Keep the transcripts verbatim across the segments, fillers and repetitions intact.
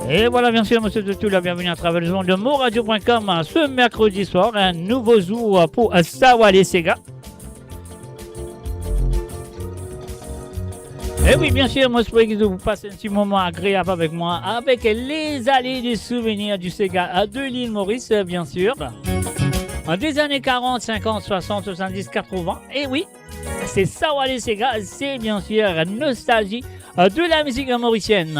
E vwala, bien sir, mo swet zot tou la bienveni atraver lezond de moradio pwin kom, se merkredi swar, enn nouvo zour pou Sawale Sega. E wi, bien sir, mo espere ki zot pou pas enn ti moman agreab avek mwa, avek les allées des souvenirs du Sega de l'île Maurice, bien sir. An dé zane karant, sinkant, swasant, swasanndiz, katrevin. E wi, se Sawale Sega, se bien sir nostalzi de la mizik morisienn.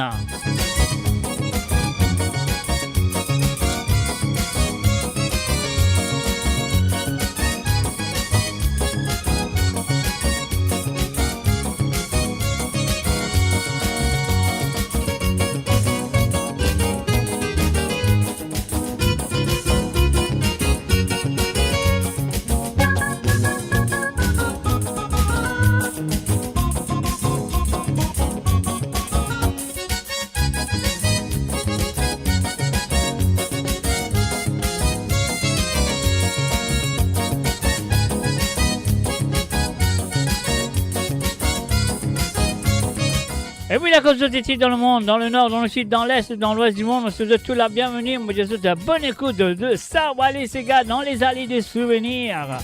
E wi, lakoz zot ete dan lemond, dan lenor, dan lesid, dan les, dan lwes dimond, mo swet zot tou la bienveni, mo dir zot bonn ekout de, de Sawale Sega dans les allées des souvenirs.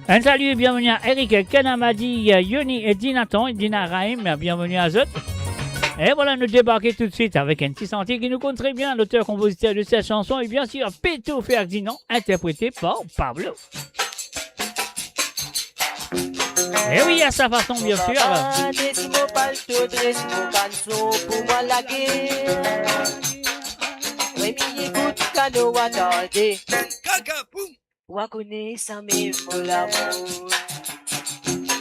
Enn sali, bienveni a Eric, Ken Amadi, Yoni e Dinatan, Dina Rahim, bienveni a zot. E vwala, nou debarke toutswit avek enn ti santi ki nou konn tre bien, loter konpoziter de set sanson, e bien sir, Pito Ferdinand, interprete par Pablo. E wi, a sa fason, bien sir. Mo mama, dres mo palto, dres mo kanson pou mwa lager. Premie kout kano, atande. Kaka, boum. Wa kone sa mem mo lamour.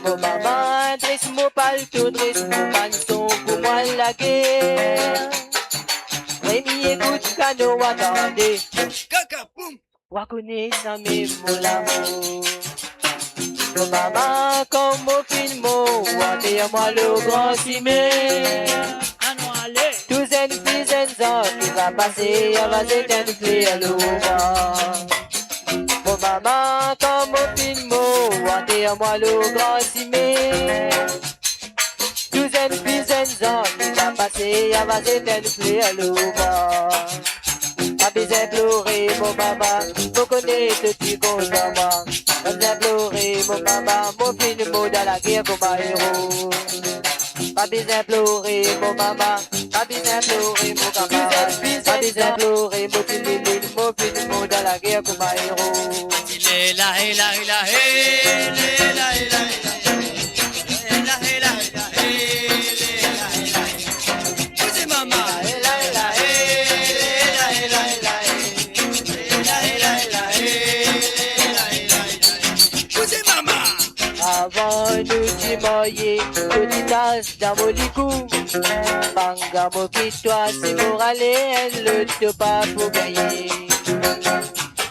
Mo mama, dres mo palto, dres mo kanson pou mwa lager. Premie kout kano, atande. Kaka, boum. Wa kone sa mem mo lamour. Mo mama, kan mo finn mor, wa anter mwa lor gran sime. Anou ale. Tou zenn fi, zenn zan ki va pase, a va zet enn fler lor mwa. Mo mama, kan mo finn mor, wa anter mwa lor gran sime. Tou zenn fi, zenn zan ki va pase, a va zet enn fler lor mwa. Pa bizin plore, mo mama, mo kone to ti kontan mwa. Pa bizin plore, mo mama, mo finn mor dan lager kouma ero. Pa bizin plore, mo mama, pa bizin plore, mo kamarad. Pa bizin plore, mo ti lilin, mo finn mor dan lager kouma ero. Lela, ela, ela, he, lela, ela, ela, he. Ela, ela, ela, he, lela, ela, ela, he. Koze mama. Ela, ela, he, lela, ela, ela, he. Ela, ela, ela, he, lela, ela, ela, he. Koze mama. Avan nou ti marye, to ti tas dan mo likou. Panga mo kit twa, si mo rale enn lot, to pa pou gagne.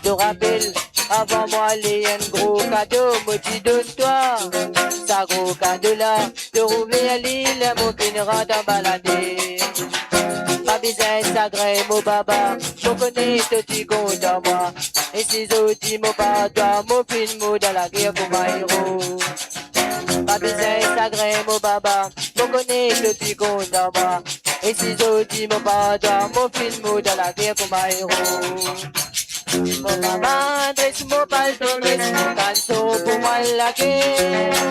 To rapel, avan mo ale, enn gro kado mo ti donn twa. Sa gro kado la, to ouver li ler mo finn rant anba lane. Pa bizin sagrin, mo baba, mo kone to ti kontan mwa. E si zordi mo pa twa, mo finn mor dan lager kouma ero. Pa bizin sagrin, mo baba, mo kone to ti kontan mwa. E si zordi mo pa twa, mo finn mor dan lager kouma ero. Mo mama, dres mo palto, dres mo kanson pou mwa lager.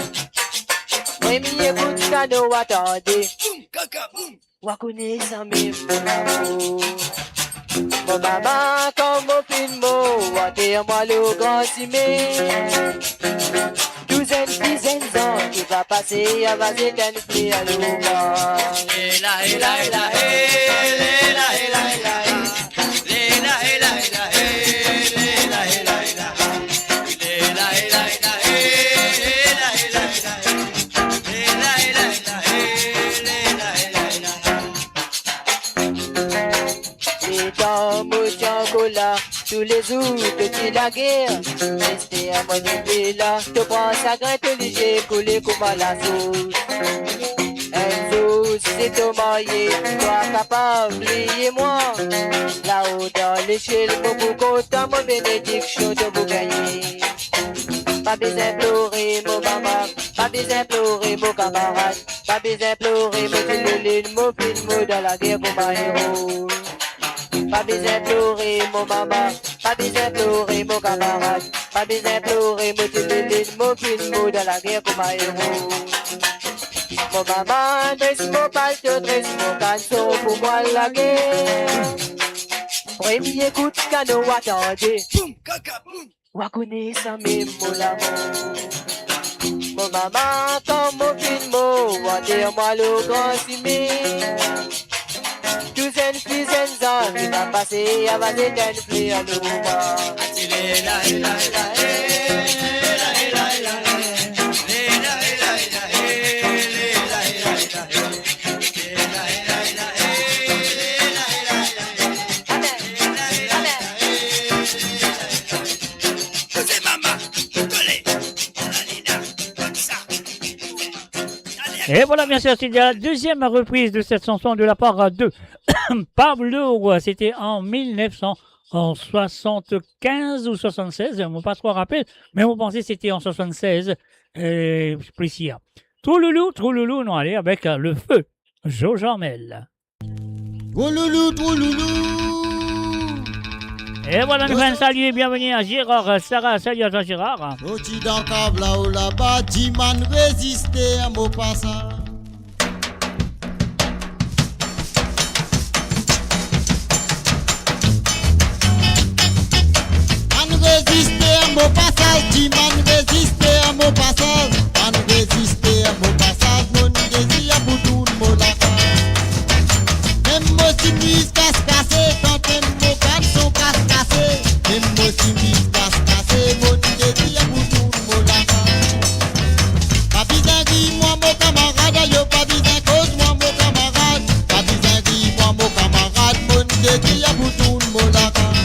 Premie kout kano, wa tande. Boum, kaka, boum. Wa kone samem mo lamour. Mo mama, kan mo finn mor, anter mwa lor gran sime. Tou zenn fi, zenn zan ki va pase, ava zet enn fler lor mwa. Ela, ela, ela, he, lela, ela, ela, he. Lela, ela, ela, he, lela, ela, ela, he. Lela, ela, ela, he, lela, ela, ela, he. Lela, ela, ela, he, lela, ela, ela, he. Letan mo ti ankor la, toulezour to ti lager. Aster mo nepli la, to pran sagrin, to lizie koule kouma lasos. Enn zour, si to marye, twa kapav bliye mwa. Lao dan lesiel, mo pou kontan, mo benediksion to pou gagne. Pa bizin plore, mo mama, pa bizin plore, mo kamarad. Pa bizin plore, mo ti lilin, mo finn mor dan lager kouma ero. Pa bizin plore, mo mama, pa bizin plore, mo kamarad. Pa bizin plore, mo ti lilin, mo finn mor dan lager kouma ero. Mo mama, dres mo palto, dres mo kanson pou mwa lager. Premie kout kano, wa tande. Boum, kaka, boum. Wa kone samem mo lamour. Mo mama, kan mo finn mor, anter mwa lor gran sime. Tou zenn fi, zenn zan ki va pase, ava zet enn fler lor mwa. Lela, ela, ela, he, lela, ela, ela, he. Lela, ela, ela, he, lela, ela, ela, he. Lela, ela, ela, he, lela, ela, ela, he. Amen. Amen. Koze mama, kole. Alina, konsa. Et voilà, bien sûr, c'est la deuxième reprise de cette chanson de la part de Pablo. C'était en mille neuf cent soixante-quinze ou soixante-seize, mo pa tro rapel, me mo panse c'était en soixante-seize, euh, plis. Trou loulou, trou loulou, nou ale avek, euh, le feu Jojo Armel. Trou loulou, trou loulou. Et voilà, nou finn salie, bienvenue à Gérard Sarah. Salut à toi, Gérard. Sorti dan kav la ou laba, dimann reziste, mo pa sa. Bann reziste mo pasaz, dimann reziste mo pasaz, bann reziste mo pasaz, monn dezir pou tourn mo lakaz. Mem mo simiz kas kase, kan mem mo kanson kas kase, mem mo simiz kas kase, monn dezir pou tourn mo lakaz. Pa bizin ri mwa mo kamarad, ayo, pa bizin koz mwa mo kamarad, pa bizin ri mwa mo kamarad, monn dezir pou tourn mo lakaz.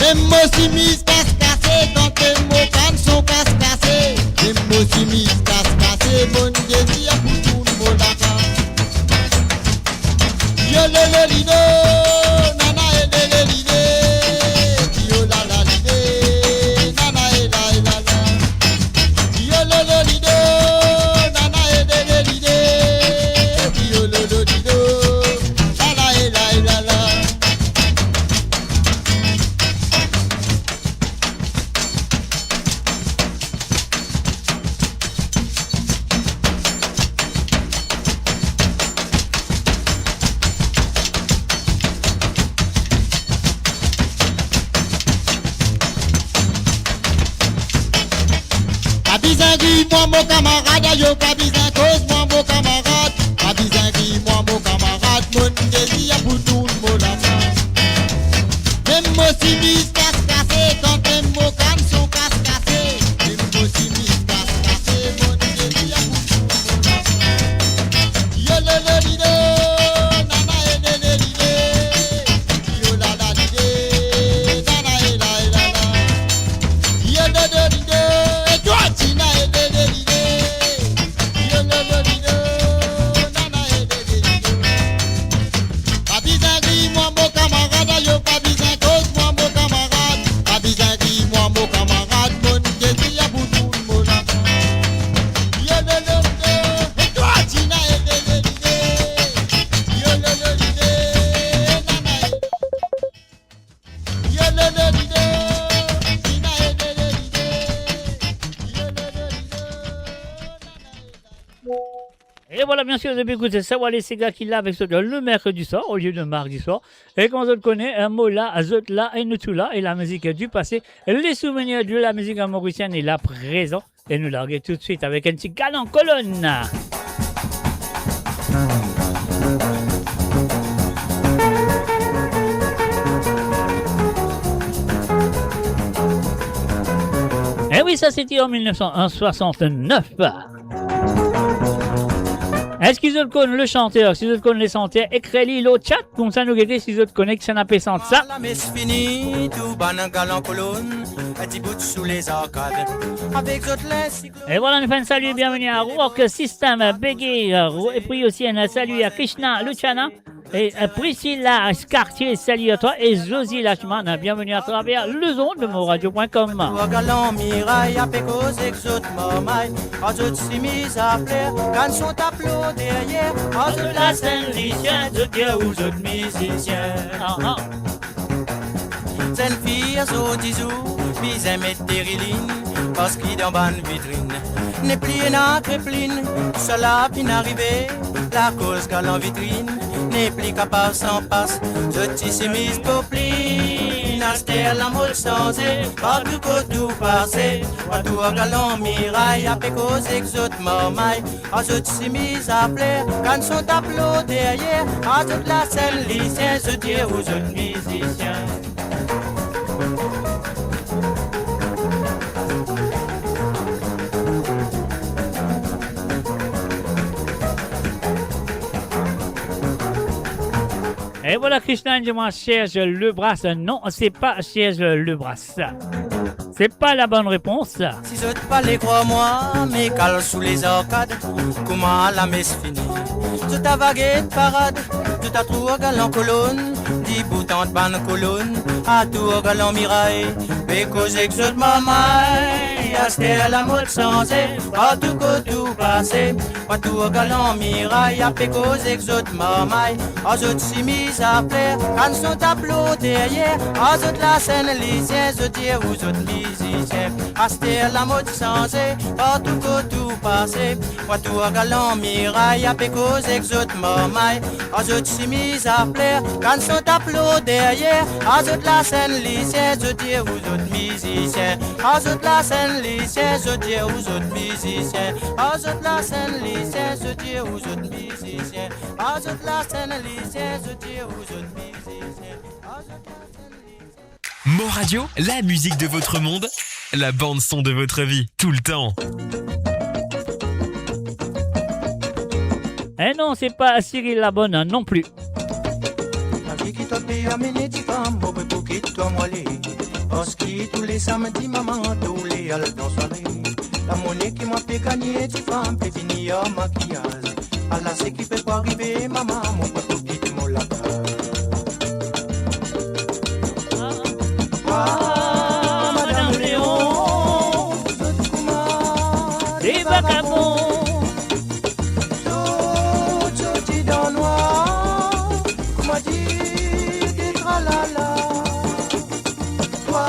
Mem mo simiz kas kase, kan mem mo kanson kas kase, mem mo simiz kas kase, monn dezir pou tourn mo lakaz. Yo lolo lilo, nana e lele lile, yo lala lile, nana e la e lala. Yo lolo lilo, nana e lele lile, yo lolo lilo, lala e la e lala. Bizin rir mwa mo kamarad, ayo pa bizin koz mwa mo kamarad. Pa bizin rir mwa mo kamarad, monn dezir pou touy mo lakaz. Mem mo simiz kas kase, kan mem mo kanson kas kase. Mem mo simiz kas kase, monn dezir pou touy mo lakaz. Yo lo lo di do, nana e le le di le. Yo la la di de, nana e la e la la. Yo lo lo di do, e twa ti na e le le di le. Yo lo lo di do, nana e le le di le. Pa bizin rir mwa mo kamarad, ayo pa bizin koz mwa mo kamarad. Pa bizin rir mwa mo kamarad, monn dezir pou touy mo lakaz. Yo lo lo di do, e twa ti na e le le di le. Yo lo lo di do, nana e E vwala, bien sir, depi kote Sawale Sega ki la avek zot le mercredi soir olie de mardi soir. E kan zot kone, eh, mo la, zot la, e nou tou la, e lamizik di pase, les souvenirs de la musique mauricienne est là présent. E nou large toutswit avek enn ti galan kolonn. E wi, sa se ti an mil nef san swasant-nef. Eski zot konn le chanter? Si zot konn le chanter, ekrir li lor chat, koumsa nou gete si zot kone kisannla pe sant sa. Lames fini, tou bann galan kolonn, dibout sou lezarkad, avek zot linsiklonn. E vwala, nou fer enn sali, bienveni a Rock System, Bege, e pi osi enn sali a Krishna Luciana e, e Priscilla Cartier, sali a twa, e Josie Lachman, bienveni atraver lezond de moradio point com. Twa galan miray ape koz ek zot marmay, ar zot simiz a fler, kanson tap lor deryer, ar zot lasenn lisien, zot dir ou zot mizisien. Aha. Zenn fi azordi zour bizin met terilinn, parski dan bann vitrinn nepli ena kreplinn. Tousala finn arive lakoz galan vitrinn nepli kapav san pas. Zot ti simiz poplinn, aster lamod sanze, partou kot ou pase. Twa galan miray ape koz ek zot marmay, ar zot simiz a fler, kanson tap lor deryer, ar zot lasenn lisien, zot dir ou zot mizisien. E vwala, Krishna, dir mwa Serge Lebras. Non, se pa Serge Lebras. Se pa la bonn repons. Si zot pa le krwar mwa, me kal sou lezarkad, kouma lames fini, zot ava get parad, zot a twa galan kolonn, dibout ant bann kolonn, ar twa galan miray, pe koz ek zot marmay, aster lamod sanze, partou kot ou pase, ar twa galan miray, ape koz ek zot marmay, ar zot simiz a fler, kanson tap lor deryer, ar zot lasenn lisien, zot dir ou zot mizisien. Aster lamod sanze, partou kot ou pase, ar twa galan miray, ape koz ek zot marmay, ar zot simiz a fler, kanson tap lor deryer, ar zot lasenn lisien, zot dir ou zot mizisien, ar zot lasenn lisien, zot dir ou zot mizisien, ar zot lasenn lisien, zot dir ou zot mizisien, ar zot lasenn lisien, zot dir ou zot mizisien, ar zot lasenn lisien. Mon Radio, la musique de votre monde, la bande son de votre vie, tout le temps. E non, se pa Cyril Labonne non pli. Lavi ki to pe amene ti fam, mo pe pou kit twa mo ale. Parski tou le samdi mama to oule al dan sware. Lamone ki mo pe gagne ti fam pe vini ar makiyaz. Ala seki pe pou arive mama, mo pe pou kit mo lakaz. Ah, Madam Leon, zot kouma de vakabon. Zot sorti dan nwar, kouma dir de tralala. Twa.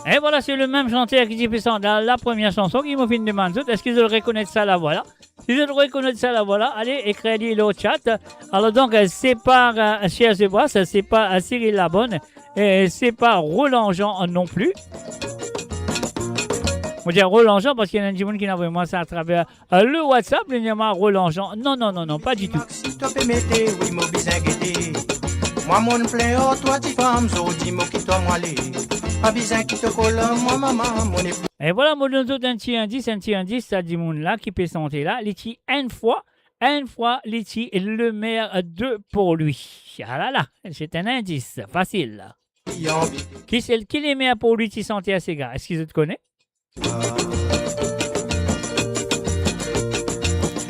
E vwala, se le mem santer ki ti pe sant la, la premie sanson ki mo finn demann zot, eski zot rekonet sa lavwa la? Si zot rekonet sa lavwa la, ale ekrir li lor chat. Alor donk, se pa, eh, Serge Lebras, se pa, eh, Cyril Labonne, e se pa Roland Jean non pli. Mo dir Roland Jean, parski ena enn dimoun ki inn avoy mwa sa atraver, euh, le WhatsApp, li dir mwa Roland Jean. Non, non, non, non, pa ditou. Si to pe mete, wi, mo bizin gete. Mwa, monn plin ar twa, tifam, zordi mo kit twa, mo ale. Pa bizin kit to kol mwa, mama, mo nepli. E vwala, mo donn zot enn ti indis, enn ti indis, sa dimoun la ki pe sante la, li ti enn fwa, enn fwa, li ti le maire de Port-Louis. Ah la la, se enn indis fasil. Ki sel, ki le maire Port-Louis ti sante ar sega? Eski zot kone?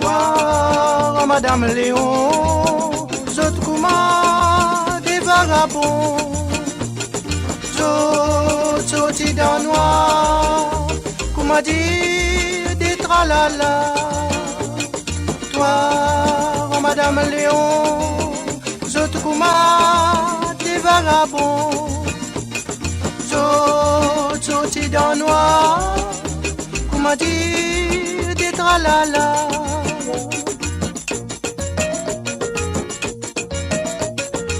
Twa, Madam Leon, zot kouma de vagabon. Zot sorti dan nwar, kouma dir de tralala. Twa, Madam Leon, zot kouma de vagabon. Zot sorti dan nwar, kouma dir de tralala.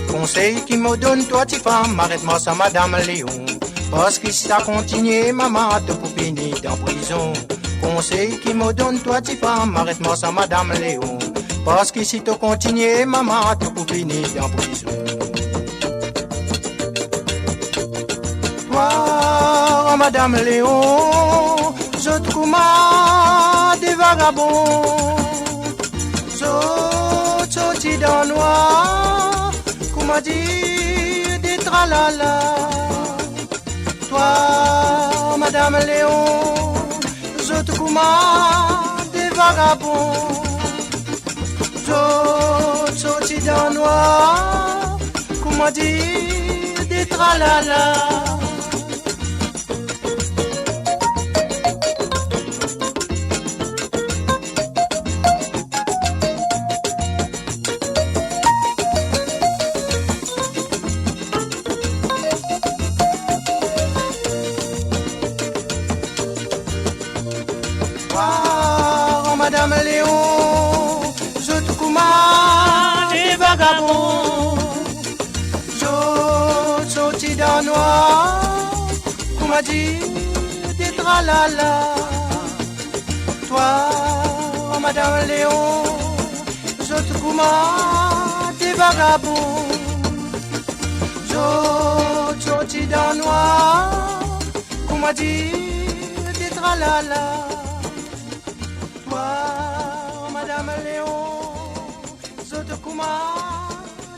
Konsey ki mo donn twa, tifam, aret mars ar Madam Leon. Parski si sa kontinie, mama, to pou fini dan prizon. Konsey ki mo donn twa, tifam, aret mars ar Madam Leon. Parski si to kontinie, mama, to pou fini dan prizon. Twa, Madam Leon, zot kouma de vagabon. Zot sorti dan nwar, kouma dir de tralala. Twa, Madam Leon, zot kouma de vagabon. Zot sorti dan nwar, kouma dir de tralala. Waw, Madam Leon, zot kouma de vagabon. Zot sorti dan nwar, kouma dir de tralala. Twa, Madam Leon, zot kouma de vagabon. Zot sorti dan nwar, kouma dir de tralala. Twa, Madam Leon, zot kouma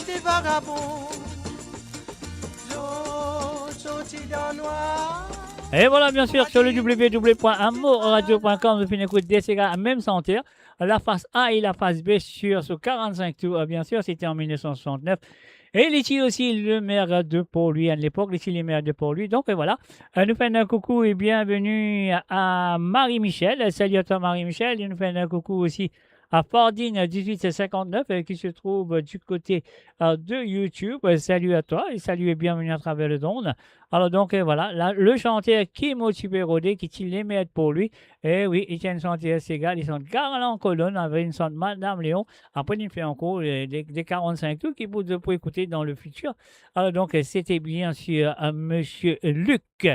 de vagabon. Zot sorti dan nwar. Et voilà, bien sûr, sur le w w w point amourradio point com, nou finn ekout de sega, mem santer, la face A et la face B sur, sur quarante-cinq tours, bien sûr, c'était en mille neuf cent soixante-neuf. Et li ti osi le maire de Port-Louis à l'époque, li ti le maire de Port-Louis. Donc, euh, voilà. Euh, nous faisons un coucou et bienvenue à, à Marie-Michel. Salut à toi, Marie-Michel. Et nous faisons un coucou aussi à Fardine dix-huit cinquante-neuf, euh, qui se trouve du côté, euh, de YouTube. Euh, salut à toi et salut et bienvenue à travers le monde. Alors donc, euh, voilà, la, le chanteur ki mo ti pe rode, ki ti le maire de Port-Louis. Eh oui, li ti enn santer sega, li sant Garlan Colonne, apre li sant Madam Leon, apre li fer ankor, euh, de, de quarante-cinq tours ki pou, pou ekoute dans le futur. Alors donc, euh, c'était bien sûr, euh, Monsieur Luc.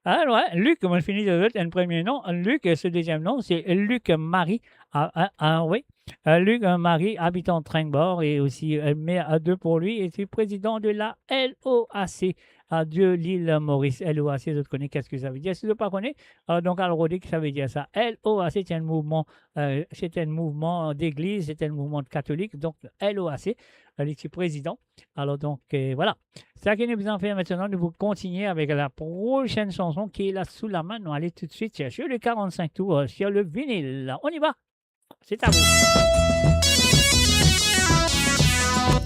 Alors, hein, Luc, mo fini dir zot enn premie nom, Luc, euh, so dezienm nom, se Luc Marie. Ah, ah, ah, oui. Euh, Luc, euh, Marie, habitant Trengbor et aussi, euh, maire, euh, de Port-Louis, et puis président de la L O A C, euh, de l'île Maurice. L O A C, zot kone, qu'est-ce que ça veut dire? Si zot pa kone, euh, donc, al rode ki sa ve dir sa. L O A C, se enn mouvman, euh, se enn mouvman degliz, se enn mouvman katolik. Donc, L O A C, euh, li ti prezidan. Alors, donc, euh, voilà. Sa ki nou bizin fer aster, nou pou kontigne avek la prochaine chanson ki la sou lame. Nou ale toutswit cherche le quarante-cinq tours, euh, sur le vinyle. On y va! C'est à vous.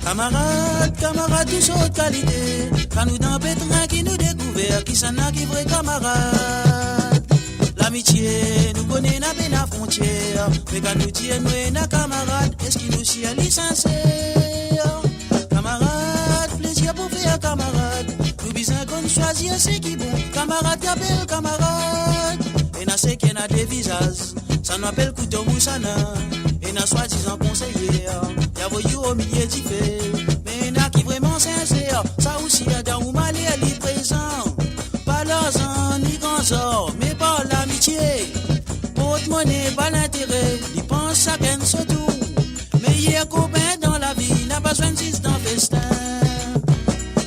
Kamarad, kamarad tou sort kalite, kan nou dan petrin ki nou dekouver kisannla ki vre kamarad. Lamitie, nou kone ena pena frontier, me kan nou dir nou ena kamarad, eski nou sir li sinser? Kamarad, plezir pou fer kamarad, nou bizin konn swazir seki bon. Kamarad ki apel kamarad, ena seki ena de vizaz. Sa nou apel kouto mousana, ena swadizan konseyer, li avoy ou omilie dife. Me ena ki vreman sinser, sa osi dan ou maler li prezan. Pa larzan ni gran zor, me par lamitie. Kone pa lintere, li pran sakenn so tour. Meyer kopin dan lavi, napa zwenn zis dan festin.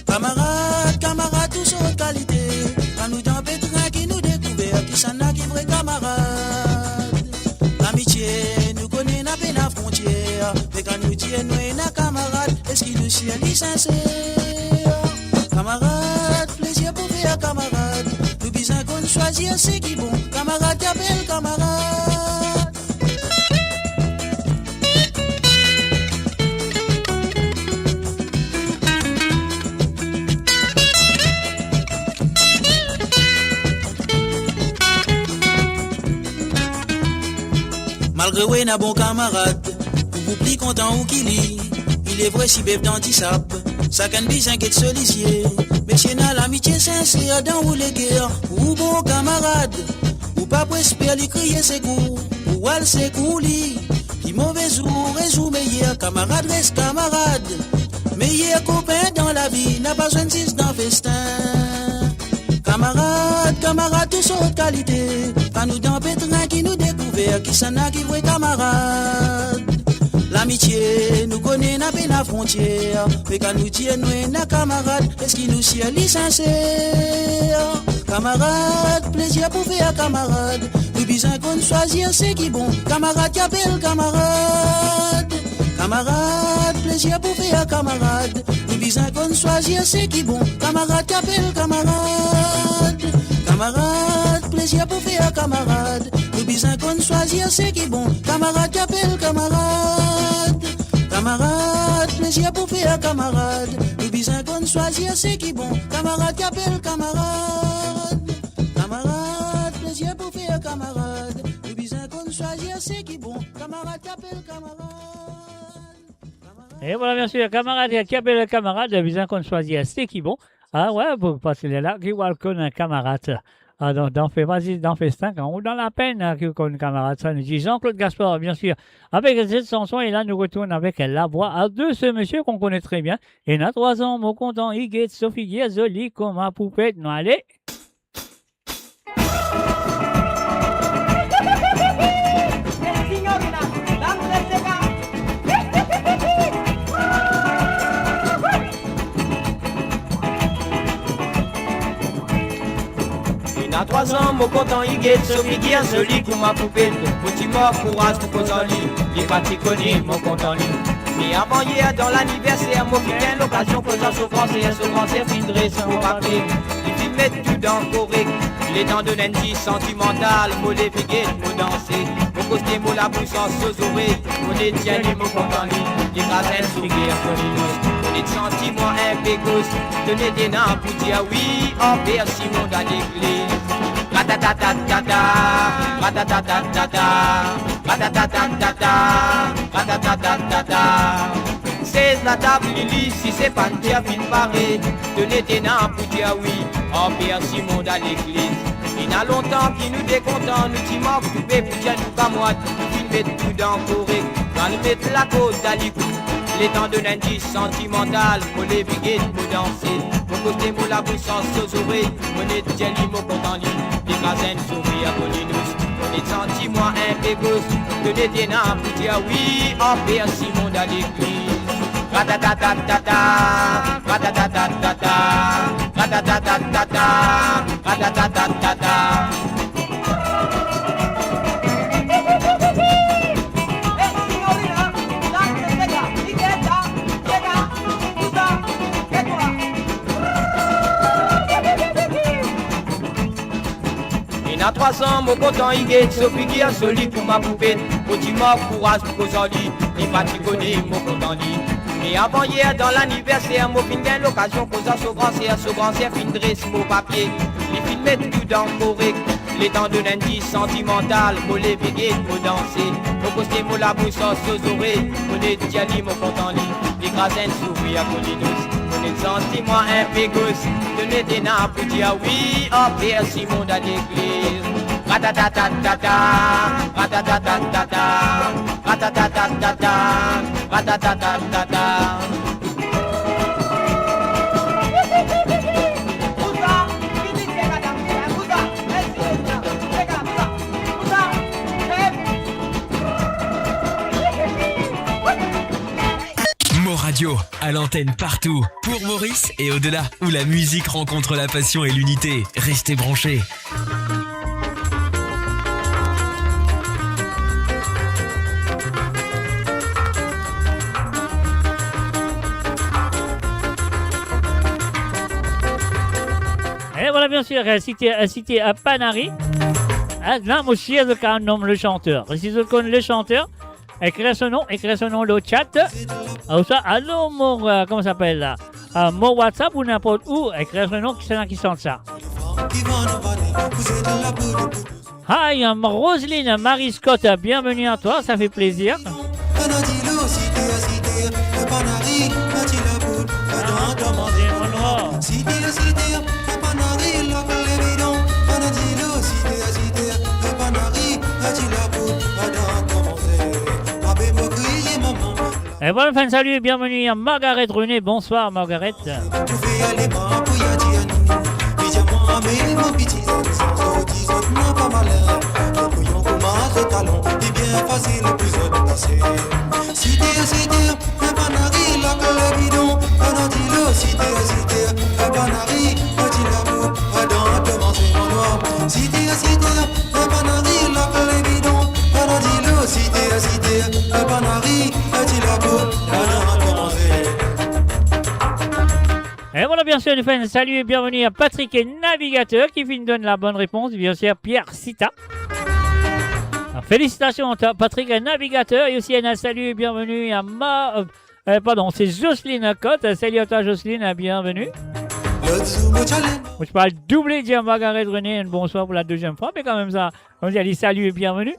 Kamarad, kamarad, tou sort kalite. Kan nou dan petrin ki nou dekouver kisannla ki vre kamarad. Lamitie, nou kone ena pena frontier, me kan nou dir nou ena kamarad, eski nou sir li sinser? Kamarad, plezir pou fer kamarad, nou bizin konn swazir seki bon. Kamarad ki apel kamarad. Malgre ou ena bon kamarad, ou pou pli kontan ou ki li. Ilevre si bef dan disab, sakenn bizin get so lizie. Me si ena lamitie sinser dan ou leker pou ou bon kamarad, ou pa pou esper li kriye sekour, ou al sekour li. Pli move zour e zour meyer, kamarad res kamarad. Meyer kopin dan lavi, napa zwenn zis dan festin. Kamarad, kamarad, tou sort kalite. Kan nou dan petrin ki nou dekouver kisannla ki vre kamarad. Lamitie, nou kone ena pena frontier, me kan nou dir nou ena kamarad, eski nou sir li sinser? Kamarad, plezir pou fer kamarad, nou bizin konn swazir seki bon. Kamarad ki apel kamarad. Kamarad, plezir pou fer kamarad, nou bizin konn swazir seki bon. Kamarad ki apel kamarad. Kamarad, plezir pou fer kamarad, nou bizin konn swazir seki bon. Kamarad ki apel kamarad. Kamarad, plezir pou fer kamarad, nou bizin konn swazir seki bon. Kamarad ki apel kamarad. Kamarad, plezir pou fer kamarad, nou bizin konn swazir seki bon. Kamarad ki apel kamarad. E vwala, biensir, kamarad ki apel kamarad, bizin konn swazir seki bon. Ah we, pou, parski lerla ki ou al konn kamarad. Ah, donk, dan fe-, pa zis dan festin, kan ou dan lapenn, ah, ki ou konn kamarad sa, nou dir Jean-Claude Gaspard, biensir, avek set sanson, e la nou retourn avek lavwa a de se misie ki ou kone tre bien. Ena trwa zan, mo kontan, li get so figir zoli kouma poupet, nou ale. Ena trwa zan, mo kontan, li get so figir zoli kouma poupet. Mo ti mank kouraz pou koz ar li, li pa ti kone mo kontan li. Me avan yer dan laniverser, mo finn gagn lokazion koz ar so gran ser, so gran ser finn dres mo papie. Li finn met tou dan korek. Letan donn enn ti santimantal, mo leve get, mo danse. Mo koste mo labous ar so zorey, mo net dir li mo kontan li. Li kraz enn sourir, mo li dous. Mo net santi mwa inpe gos, to net ena pou dir wi, anper si mond al legliz. Ratatatatata, ratatatatata, ratatatatata, ratatatatata. Sez latab li li, si se pann dir finn pare, to net ena pou dir wi, anper si mond al legliz. Ena lontan ki nou de kontan, nou ti mank toupe pou dir nou kamwad, nou finn met tou dan korek, nou al met lakord dan likou. Letan donn enn ti santimantal, mo leve get, mo danse, mo koste mo labous ar so zorey, mo net dir li mo kontan li. Li kraz enn sourir, mo li dous, mo net santi mwa inpe gos, to net ena pou dir wi, anper si mond al legliz. Ratatatatata, ratatatatata, ratatatatata, ratatatatata. Ena trwa zan, mo kontan, li get so figir zoli kouma poupet. Mo ti mank kouraz pou koz ar li, li pa ti kone mo kontan li. Me avan yer dan laniverser, mo finn gagn lokazion koz ar so gran ser, so gran ser finn dres mo papie, li finn met tou dan korek. Letan donn enn ti santimantal, mo leve get, mo danse, mo koste mo labous ar so zorey, mo net dir li mo kontan li. Li kraz enn sourir, mo li dous, mo net santi mwa inpe gos, to net ena pou dir wi, anper si mond al legliz. Ratatatatata, ratatatatata, ratatatatata, ratatatatata. Bouza, vini, vini, madam, vini, bouza. Mersi, bouza. Vini, bouza. Bouza. Hey, À l'antenne partout, pour Maurice et au-delà, où la musique rencontre la passion et l'unité. Restez branchés. E vwala, bien sir, eh, Site, eh, Site, eh, Panari. Eh, la, mo sir zot kapav nom le chanteur. Si zot konn le chanteur, ekrir so nom, ekrir so nom lor chat. Ouswa, alor mo, eh, kouma sa apel la? Eh, mo WhatsApp ou ninport ou, ekrir so nom, kisannla ki sant sa. Hi, um, Roseline, Marie Scott, bienvenue à toi, ça fait plaisir. E vwala, finn salué, bienvenue à Margaret René. Bonsoir, Margaret. E vwala, bien sir, nou fer enn salut et bienvenue à Patrick Navigateur ki finn donn la bonne réponse, bien sir, Pierre Sita. Félicitations à toi, Patrick Navigateur, et aussi un salut et bienvenue à Ma-, euh, Euh, pardon, c'est Jocelyne Cotte. Salut à toi, Jocelyne, bienvenue. Mo ti pe al double dir Margaret René enn bonswar pou la deziem fwa, me kanmem sa, kouma dir, salut et bienvenue.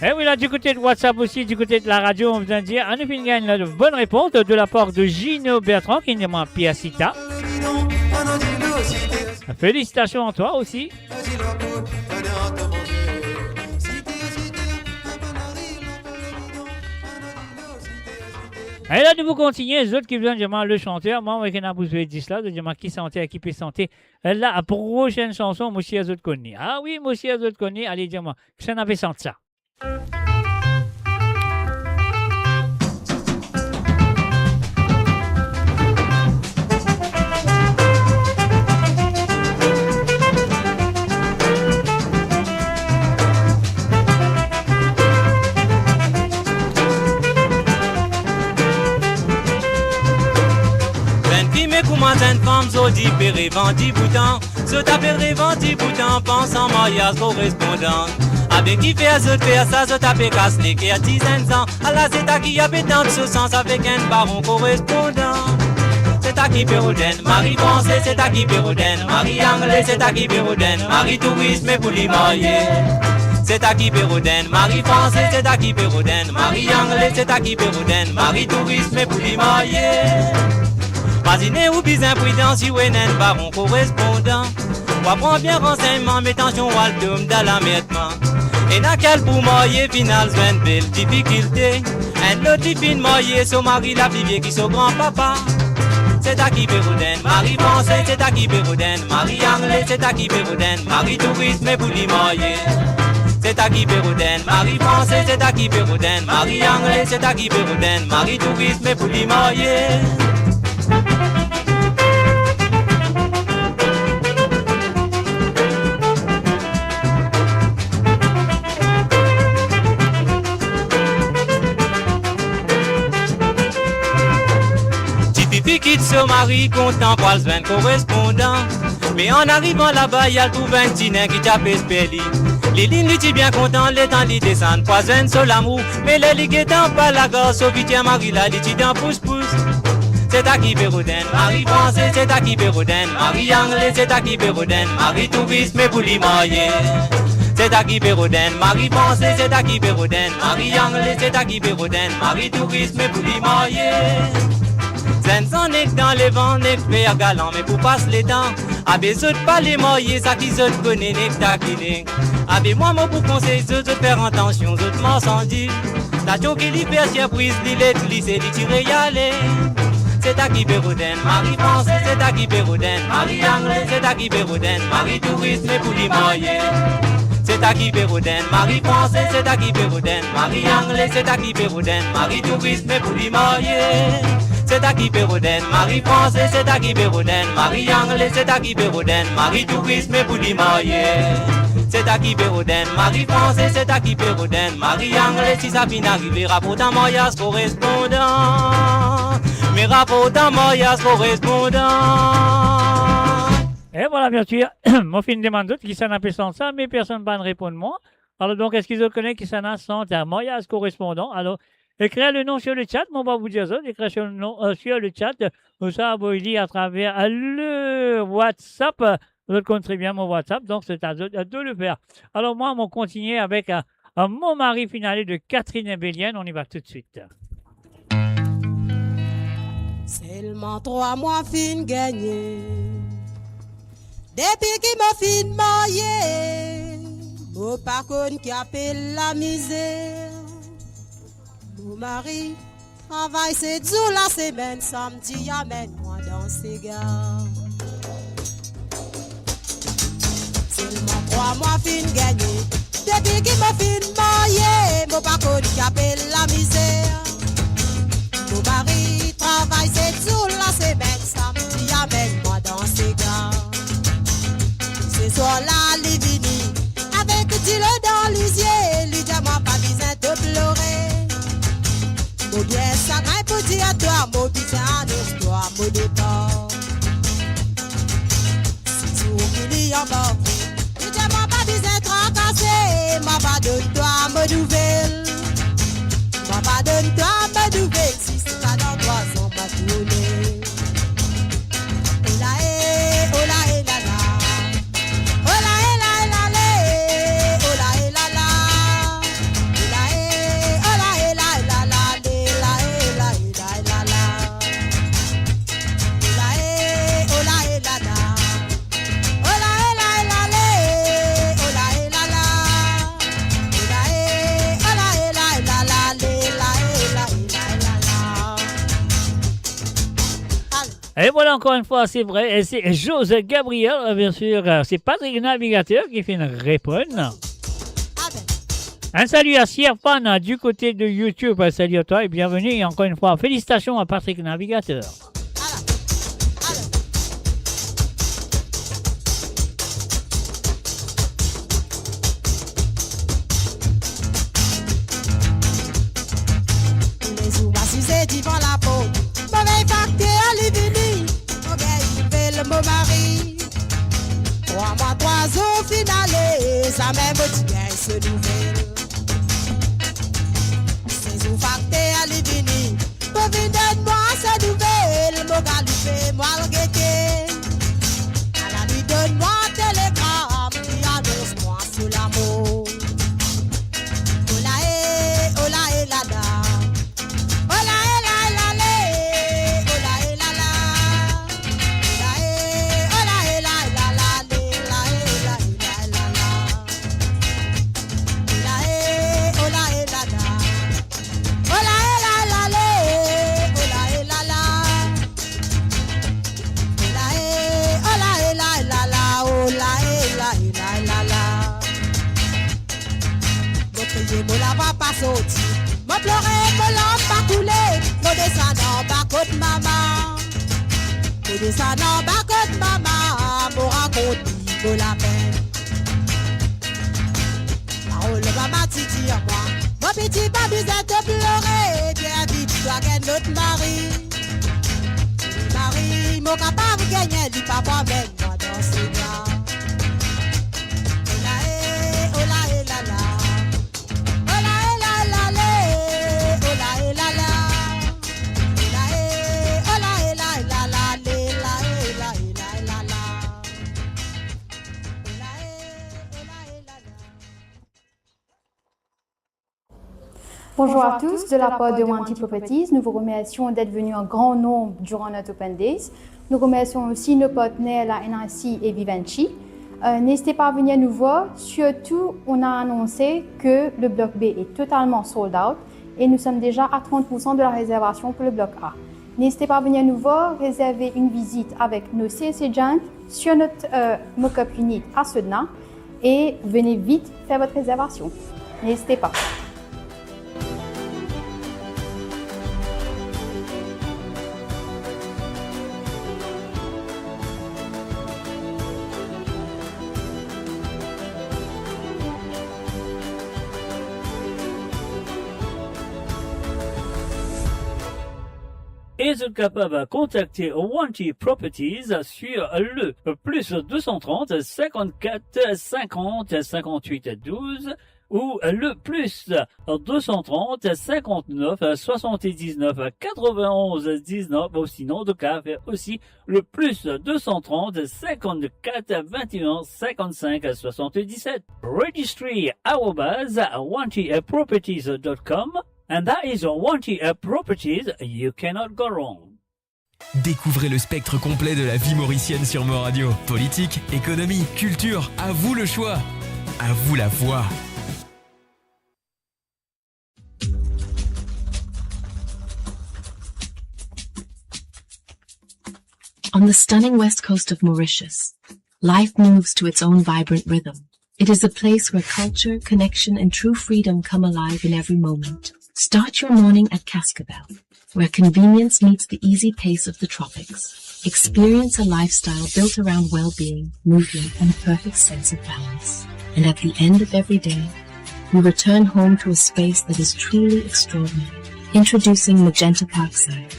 Eh oui, là, du côté de WhatsApp aussi, du côté de la radio, on vient de dire, ah, nou finn gagn la bonne réponse de la part de Gino Bertrand, ki demann Pierre Sita. Félicitations à toi aussi. E la, nou pou kontinie, zot ki bizin dir mwa le chanteur, mwa, mwa, ki ena pou zwe dis la, zot dir mwa ki chanteur ki pe sante, eh, la prochaine chanson, mo sir zot konn li. Ah oui, mo sir zot konn li, ale dir mwa, kisannla pe sant sa? Bann fime kouma bann fam, zordi pe revandi boutan. Zot ape revandi boutan, pans an maryaz korespondan. Abe kifer zot fer sa, zot ape kas leker ti zenn zan. Ala, se ta ki ape tant so sans avek enn baron korespondan. Se ta ki pe rod enn mari franse, se ta ki pe rod enn mari angle, se ta ki pe rod enn mari touris, me pou li marye. Se ta ki pe rod enn mari franse, se ta ki pe rod enn mari angle, se ta ki pe rod enn mari touris, me pou li marye. Mazine ou bizin pridan si ou ena enn baron korespondan. Wa pran bien ransegnman, me tansion wa al tom dan lamerdman. Ena ki al pou marye, finn al zwenn bel difikilte. Enn lot li finn marye, so mari la pli vie ki so granpapa. Se ta ki pe rod enn mari franse, se ta ki pe rod enn mari angle, se ta ki pe rod enn mari touris, me pou li marye. Se ta ki pe rod enn mari franse, se ta ki pe rod enn mari angle, se ta ki pe rod enn mari touris, me pou li marye. Tifi finn kit so mari, kontan pou al zwenn korespondan. Me an arivan laba, li al trouv enn ti nen ki ti ape esper li. Lilinn li ti bien kontan, letan li desann pou al zwenn so lamour. Me ler li get anba lagar, so fitir mari la, li ti dan pouspous. Se ta ki pe rod enn mari franse, se ta ki pe rod enn mari angle, se ta ki pe rod enn mari touris, me pou li marye. Se ta ki pe rod enn mari franse, se ta ki pe rod enn mari angle, se ta ki pe rod enn mari touris, me pou li marye. Zenn san nek dan levan, nek fer galan, me pou pas letan, abe zot pa le marye, sa ki zot kone nek takine. Abe mwa mo pou konsey zot, zot fer atansion, zot marsandil. Tansion ki li fer sirpriz, li let lise, li tire li ale. Se ta ki pe rod enn mari franse, se ta ki pe rod enn mari angle, se ta ki pe rod enn mari touris, me pou li marye. Se ta ki pe rod enn mari franse, se ta ki pe rod enn mari angle, se ta ki pe rod enn mari touris, me pou li marye. Se ta ki pe rod enn mari franse, se ta ki pe rod enn mari angle, se ta ki pe rod enn mari touris, me pou li marye. Se ta ki pe rod enn mari franse, se ta ki pe rod enn mari angle, si sa finn arive, raport an maryaz korespondan. Me raport an maryaz korespondan. E vwala, biensir, mo finn demann zot kisannla pe sant sa, me personn pa'nn reponn mwa. Alor, donk, eski zot kone kisannla sant maryaz korespondan? Alor, ekrir le nom sur le chat, mo pa pou dir zot, ekrir sur le nom, euh, sur le chat, euh, ouswa avoy li atraver, euh, le WhatsApp, euh, zot konn tre bien mo WhatsApp, donk se a zot, euh, de le fer. Alor, mwa, mo kontigne avek, euh, euh, Mon mari finn ale de Catherine Belienne, on y va tout de suite. Selman trwa mwa finn gagne. Depi ki mo finn marye, mo pa konn ki apel lamizer. Mo mari travay set zour lasemenn, samdi amenn mwa dan sega. Selman trwa mwa finn gagne, depi ki mo finn marye, mo pa konn ki apel lamizer. Mo mari travay set zour lasemenn, samdi amenn mwa dan sega. Seswar la li vini avek dilo dan lizie, li dir mwa pa bizin to plore. Mo bien sagrin pou dir twa, mo bizin anons twa mo depar. Seswar ki li anbarke, li dir mwa pa bizin trakase, mwa va donn twa mo nouvel. Mwa va donn twa mo nouvel, si se pa dan trwa zan mwa tourne. Ola e, ola e lala. Ola e la e la le, ola e lala. Ola e, ola e la e lala, le la e la e la e lala. Ola e, ola e lala. Ola e la e la le, ola e lala. Ola e, ola e la e lala, le la e la e la e lala. Ale. Et voilà, encore une fois, c'est vrai, et c'est José Gabriel, euh, bien sûr, euh, c'est Patrick Navigateur ki finn reponn. Un salut à Sierpan, euh, du côté de YouTube, euh, salut à toi et bienvenue, et encore une fois, félicitations à Patrick Navigateur. Toulezour mo asize divan laport, mo vey fakter li vini, mo gagn nouvel mo mari. Trwa mwa, trwa zour finn ale, zame mo ti gagn so nouvel. Sezon fakter li vini pou vinn donn mwa so nouvel, mo galoupe, mo al gete. Ala li donn mwa telegram, li anons mwa so lamor. Ola e, ola e lala. Ola e la e la le, ola e lala. Ola e, ola e la e lala, le la Mo plore, mo larm pa koule, mo desann anba kot mama. Mo desann anba kot mama, mo rakont li mo lapenn. Parol mama ti dir mwa, mo piti, pa bizin to plore, bien vit to al gagn lot mari. Mari, mo kapav gagne li, pa mwa mem mwa dan Segah. Ola e, ola e lala. Ola e lala le, ola e lala. Ola e, ola e la, lala le, la e, la e la, lala. Ola e, ola e lala. Bonjour à tous, de la part de Wanty Properties, nous vous remercions d'être venus en grand nombre durant notre Open Days. Nous remercions aussi nos partenaires, la N I C et Vivendi. Euh, n'hésitez pas à venir nous voir. Surtout, on a annoncé que le bloc B est totalement sold out et nous sommes déjà à trente pour cent de la réservation pour le bloc A. N'hésitez pas à venir nous voir, réserver une visite avec nos sales agents sur notre, euh, mock-up unit à Sedna et venez vite faire votre réservation. N'hésitez pas. E zot kapav kontakte Wanty Properties sur le plus deux cent trente, cinquante-quatre, cinquante, cinquante-huit, douze ou le plus deux cent trente, cinquante-neuf, soixante-dix-neuf, quatre-vingt-onze, dix-neuf, ou sinon zot kapav fer osi le plus deux cent trente, cinquante-quatre, vingt et un, cinquante-cinq, soixante-dix-sept. Registry arobase wanty properties dot com, and that is Wanty Properties, you cannot go wrong. Découvrez le spectre complet de la vie mauricienne sur Mo Radio. Politique, économie, culture, à vous le choix. À vous la voix. On the stunning west coast of Mauritius, life moves to its own vibrant rhythm. It is a place where culture, connection, and true freedom come alive in every moment. Start your morning at Cascabel, where convenience meets the easy pace of the tropics. Experience a lifestyle built around well-being, movement, and a perfect sense of balance. And at the end of every day, you return home to a space that is truly extraordinary. Introducing Magenta Parkside,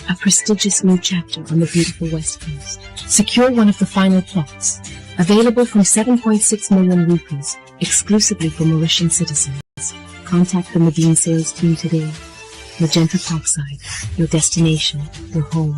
a prestigious new chapter on the beautiful West Coast. Secure one of the final plots, available from seven point six million rupees, exclusively for Mauritian citizens. Contact the Medin sales team today. Magenta Parkside, your destination, your home.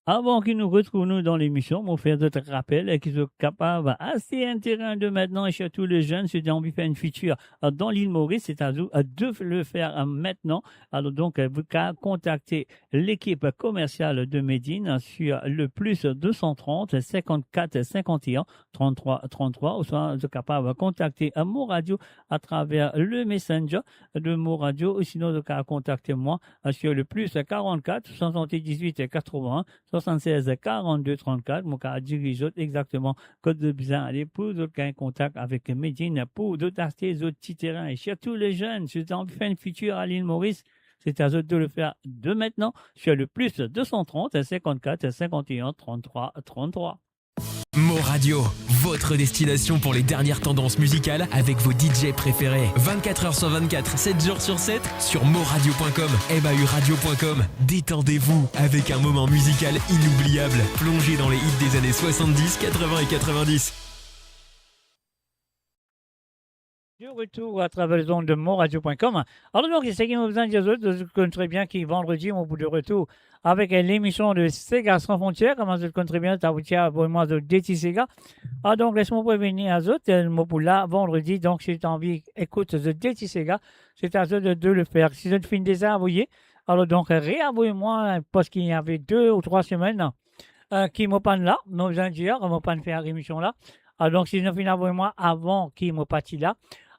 Avan ki nou retrouv nou dan lemision, mo fer zot rapel ki zot kapav aste enn terin de mintnan, e sirtou le zenn, si zot anvi fer enn fitir dan Lil Moris, se a zot de le fer mintnan. Alor donk, zot kapav kontakte lekip komersial de Medin sur le plus deux cent trente, cinquante-quatre, cinquante et un, trente-trois, trente-trois, ouswa zot kapav kontakte Mo Radio atraver le Messenger de Mo Radio, ou sinon zot kapav kontakte mwa sur le plus quarante-quatre, soixante-dix-huit, quatre-vingts, soixante-seize, quarante-deux, trente-quatre. Mo kapav diriz zot exakteman kot zot bizin ale pou zot gagn kontak avek Medin, pou zot aste zot ti terin. E sirtou le zenn, si zot anvi fer enn fitir a Lil Moris, se a zot de le fer de mintnan sur le plus deux cent trente, cinquante-quatre, cinquante et un, trente-trois, trente-trois. Mo Radio, votre destination pour les dernières tendances musicales avec vos D J préférés. Vingt-quatre heures sur vingt-quatre, sept jours sur sept, sur mo radio point com, M A U radio point com. Détendez-vous avec un moment musical inoubliable. Plongez dans les hits des années soixante-dix, quatre-vingts et quatre-vingt-dix. De retour atraver lezond de mo radio point com. Alor donk, seki mo bizin dir zot, zot konn tre bien ki vandredi, mo pou de retour avek, eh, lemision de Sega Sans Frontières. Kouma zot konn tre bien, zot avoy mwa zot de ti sega. Ah, donk, les mwa pou revini a zot, eh, mo pou la vandredi. Donk, si zot anvi ekout zot de ti sega, se a zot de, de le fer. Si zot finn deza avoye, alor donk, reavoy mwa, parski ena de ou trwa semenn, eh, ki mo pa'nn la, mo bizin dir, mo pa'nn fer lemision la. Ah, donk, si zot finn avoy mwa avan ki mo parti la,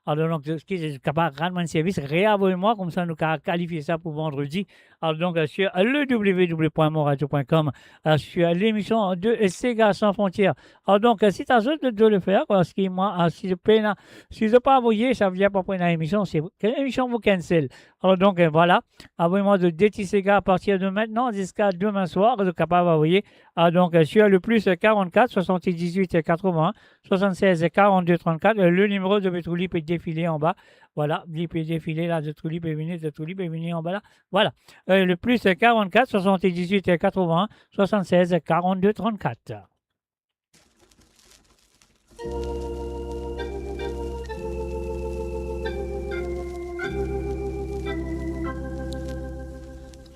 Alor, donk, eski zot kapav rann mwa servis, reavoy mwa, koumsa nou ka kalifie sa pou vandredi. Alor, donk, euh, sur le w w w point moradio point com, euh, sur l'émission de Sega Sans Frontières. Alor, donk, euh, si ta zot, zot dwe le fer, parski mwa, euh, si zot pena, si zot pa avoye, sa ve dir pa pou ena emision, se, emision pou cancel. Alor, donk, euh, vwala. Avoy mwa zot de ti sega apartir de mintnan ziska demin swar, zot kapav avoye. Ah, donk, euh, sur le plus quarante-quatre soixante-dix-huit quatre-vingts soixante-seize quarante-deux trente-quatre, euh, le nimero zot pe trouv li pe defile anba. Vwala, li pe defile la, zot trouv li pe vini, zot trouv li pe vini anba la. Vwala. Euh, le plus quarante-quatre soixante-dix-huit quatre-vingts soixante-seize quarante-deux trente-quatre.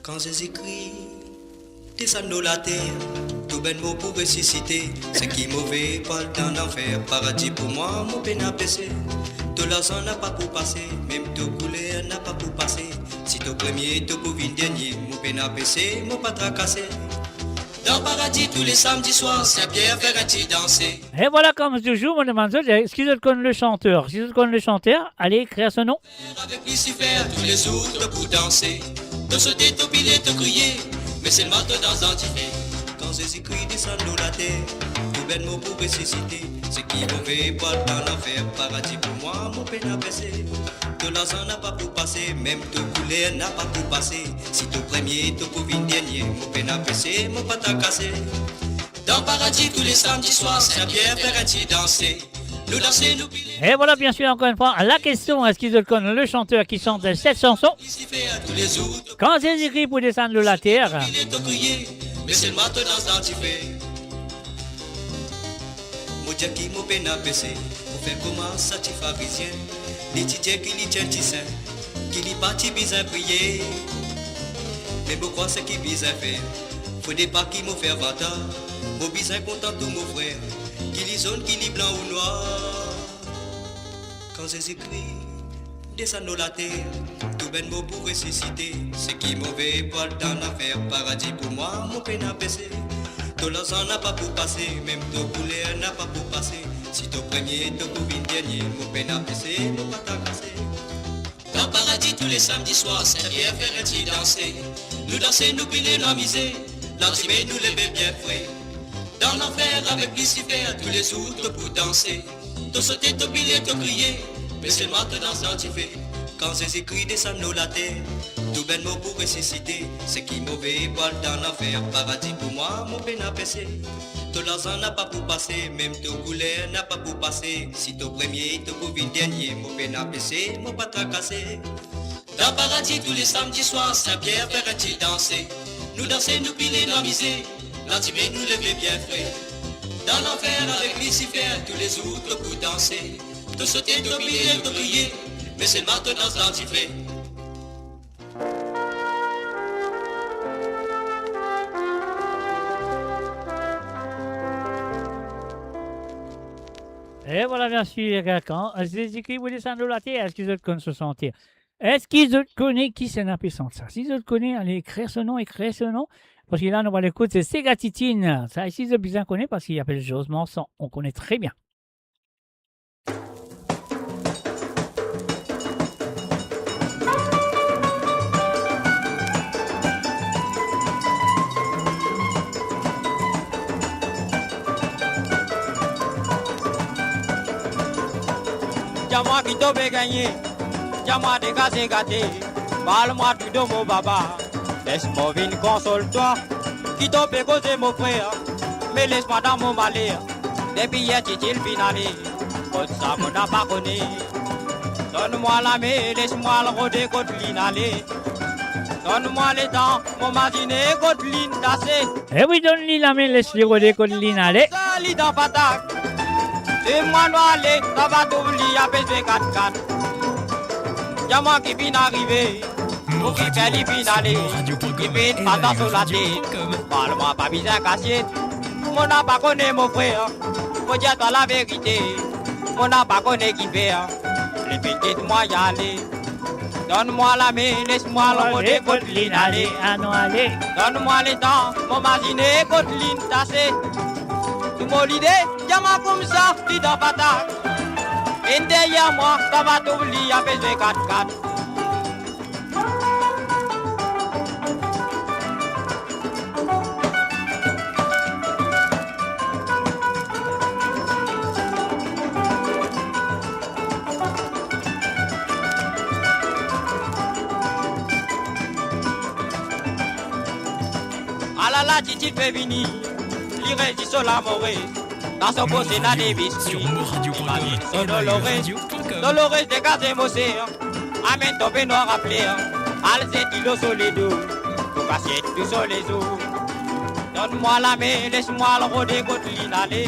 Kan Zezi Kri desann lor later, tou bann mor pou resisite. Seki move pou al dan lanfer, paradi pou mwa, mo pena pese. To larzan napa pou pase, mem to kouler napa pou pase. Si to premie, to pou vinn dernie, mo pena pese, mo pa trakase. Dan paradi tou le samdi swar, Sin Pier fer enn ti danse. E vwala, kom touzour, mo demann zot, eski zot konn le chanteur? Si zot konn le chanteur, ale ekrir so nom. Avek Lisifer, toulezour to pou danse. To sote, to pile, to kriye, me selman to dans dan dife. Kan Zezi Kri desann lor later, tou bann mor pou resisite. Seki move pou al dan lanfer, paradi pou mwa, mo pena pese. To larzan napa pou pase, mem to kouler napa pou pase. Si to premie, to pou vinn dernie, mo pena pese, mo pa trakase. Dan paradi tou le samdi swar, Sin Pier fer enn ti danse. Nou danse, nou pile. Et voilà, bien sûr, encore une fois, la question, est-ce que zot konn le chanteur qui chante cette chanson? Lisifer, toulezour to Quand Jésus-Christ pour descendre de la terre. Pile, to kriye, me selman to dans dan dife. Mo dir ki mo pena pese, mo fer kouma sa ti Farizien. Li ti dir ki li ti enn ti sin, ki li pa ti bizin priye. Me mo krwar seki bizin fer, fode pa ki mo fer vanta. Mo bizin kontan tou mo frer, ki li zonn, ki li blan ou nwar. Kan Zezi Kri desann lor later, tou bann mor pou resisite. Seki move pou al dan lanfer, paradi pou mwa, mo pena pese. To larzan napa pou pase, mem to kouler napa pou pase. Si to premie, to pou vinn dernie, mo pena pese, mo pa trakase. Dan paradi tou le samdi swar, Sin Pier fer enn ti danse. Nou danse, nou pile, nou amize. Landime nou leve bien fre. Dan lanfer avek Lisifer, toulezour to pou danse. To sote, to pile, to kriye, me selman to dans dan dife. Kan Zezi Kri desann lor later, tou bann mor pou resisite. Seki move pou al dan lanfer, paradi pou mwa, mo pena pese. To larzan napa pou pase, mem to kouler napa pou pase. Si to premie, to pou vinn dernie, mo pena pese, mo pa trakase. Dan paradi tou le samdi swar, Sin Pier fer enn ti danse. Nou danse, nou pile, nou amize. Landime nou leve bien fre. Dan lanfer avek Lisifer, toulezour to pou danse. To sote, to pile, to kriye, me selman to dans dan dife. Et voilà, bien sûr, kan Zezi Kri pou desann lor later, eski zot konn so chanteur? Eski zot kone kisannla pe sant sa? Si zot kone, ale ekrir so nom, ekrir so nom. Parski la, nou va al ekout, se Sega Titine. Sa isi, zot bizin kone, parski li apel Georges Marsan. On connaît très bien. Dir mwa ki to pe gagne, dir mwa de kase gate, parl mwa tou dan mo baba. Les mo vinn konsol twa, ki to pe koze mo frer, me les mwa dan mo maler. Depi yer Titine finn ale, kot sa mo napa kone. Donn mwa lame, les mwa al rode kot linn ale. Donn mwa letan, mo mazine kot linn dase. E wi, donn li lame, les li rode kot linn ale. Sa li dan patak. E mwa nou ale, sa va trouv li ape zwe kat kat. Dir mwa ki finn arive, ou ki fer li finn ale, ki finn pase so latet. Parl mwa, pa bizin kasiet. Mo napa kone mo frer, mo dir twa laverite, mo napa kone kifer. Li finn kit mwa, li ale. Donn mwa lame, les mwa al rode kot linn ale. Anou ale. Donn mwa letan, mo mazine kot linn dase. Tou mo lide, dir mwa koumsa, li dan patak. Vinn deryer mwa, sava trouv li, a bezwin kat kat. Alala, Titi pe vini, li resi so lamore. Dan so pos ena de biskwi, li pa vinn so Dolores. Dolores, degaze mo ser, amenn to benwar a fler, al zet dilo so ledo, pou kasiet tou so lezour. Donn mwa lame, les mwa al rode kot linn ale.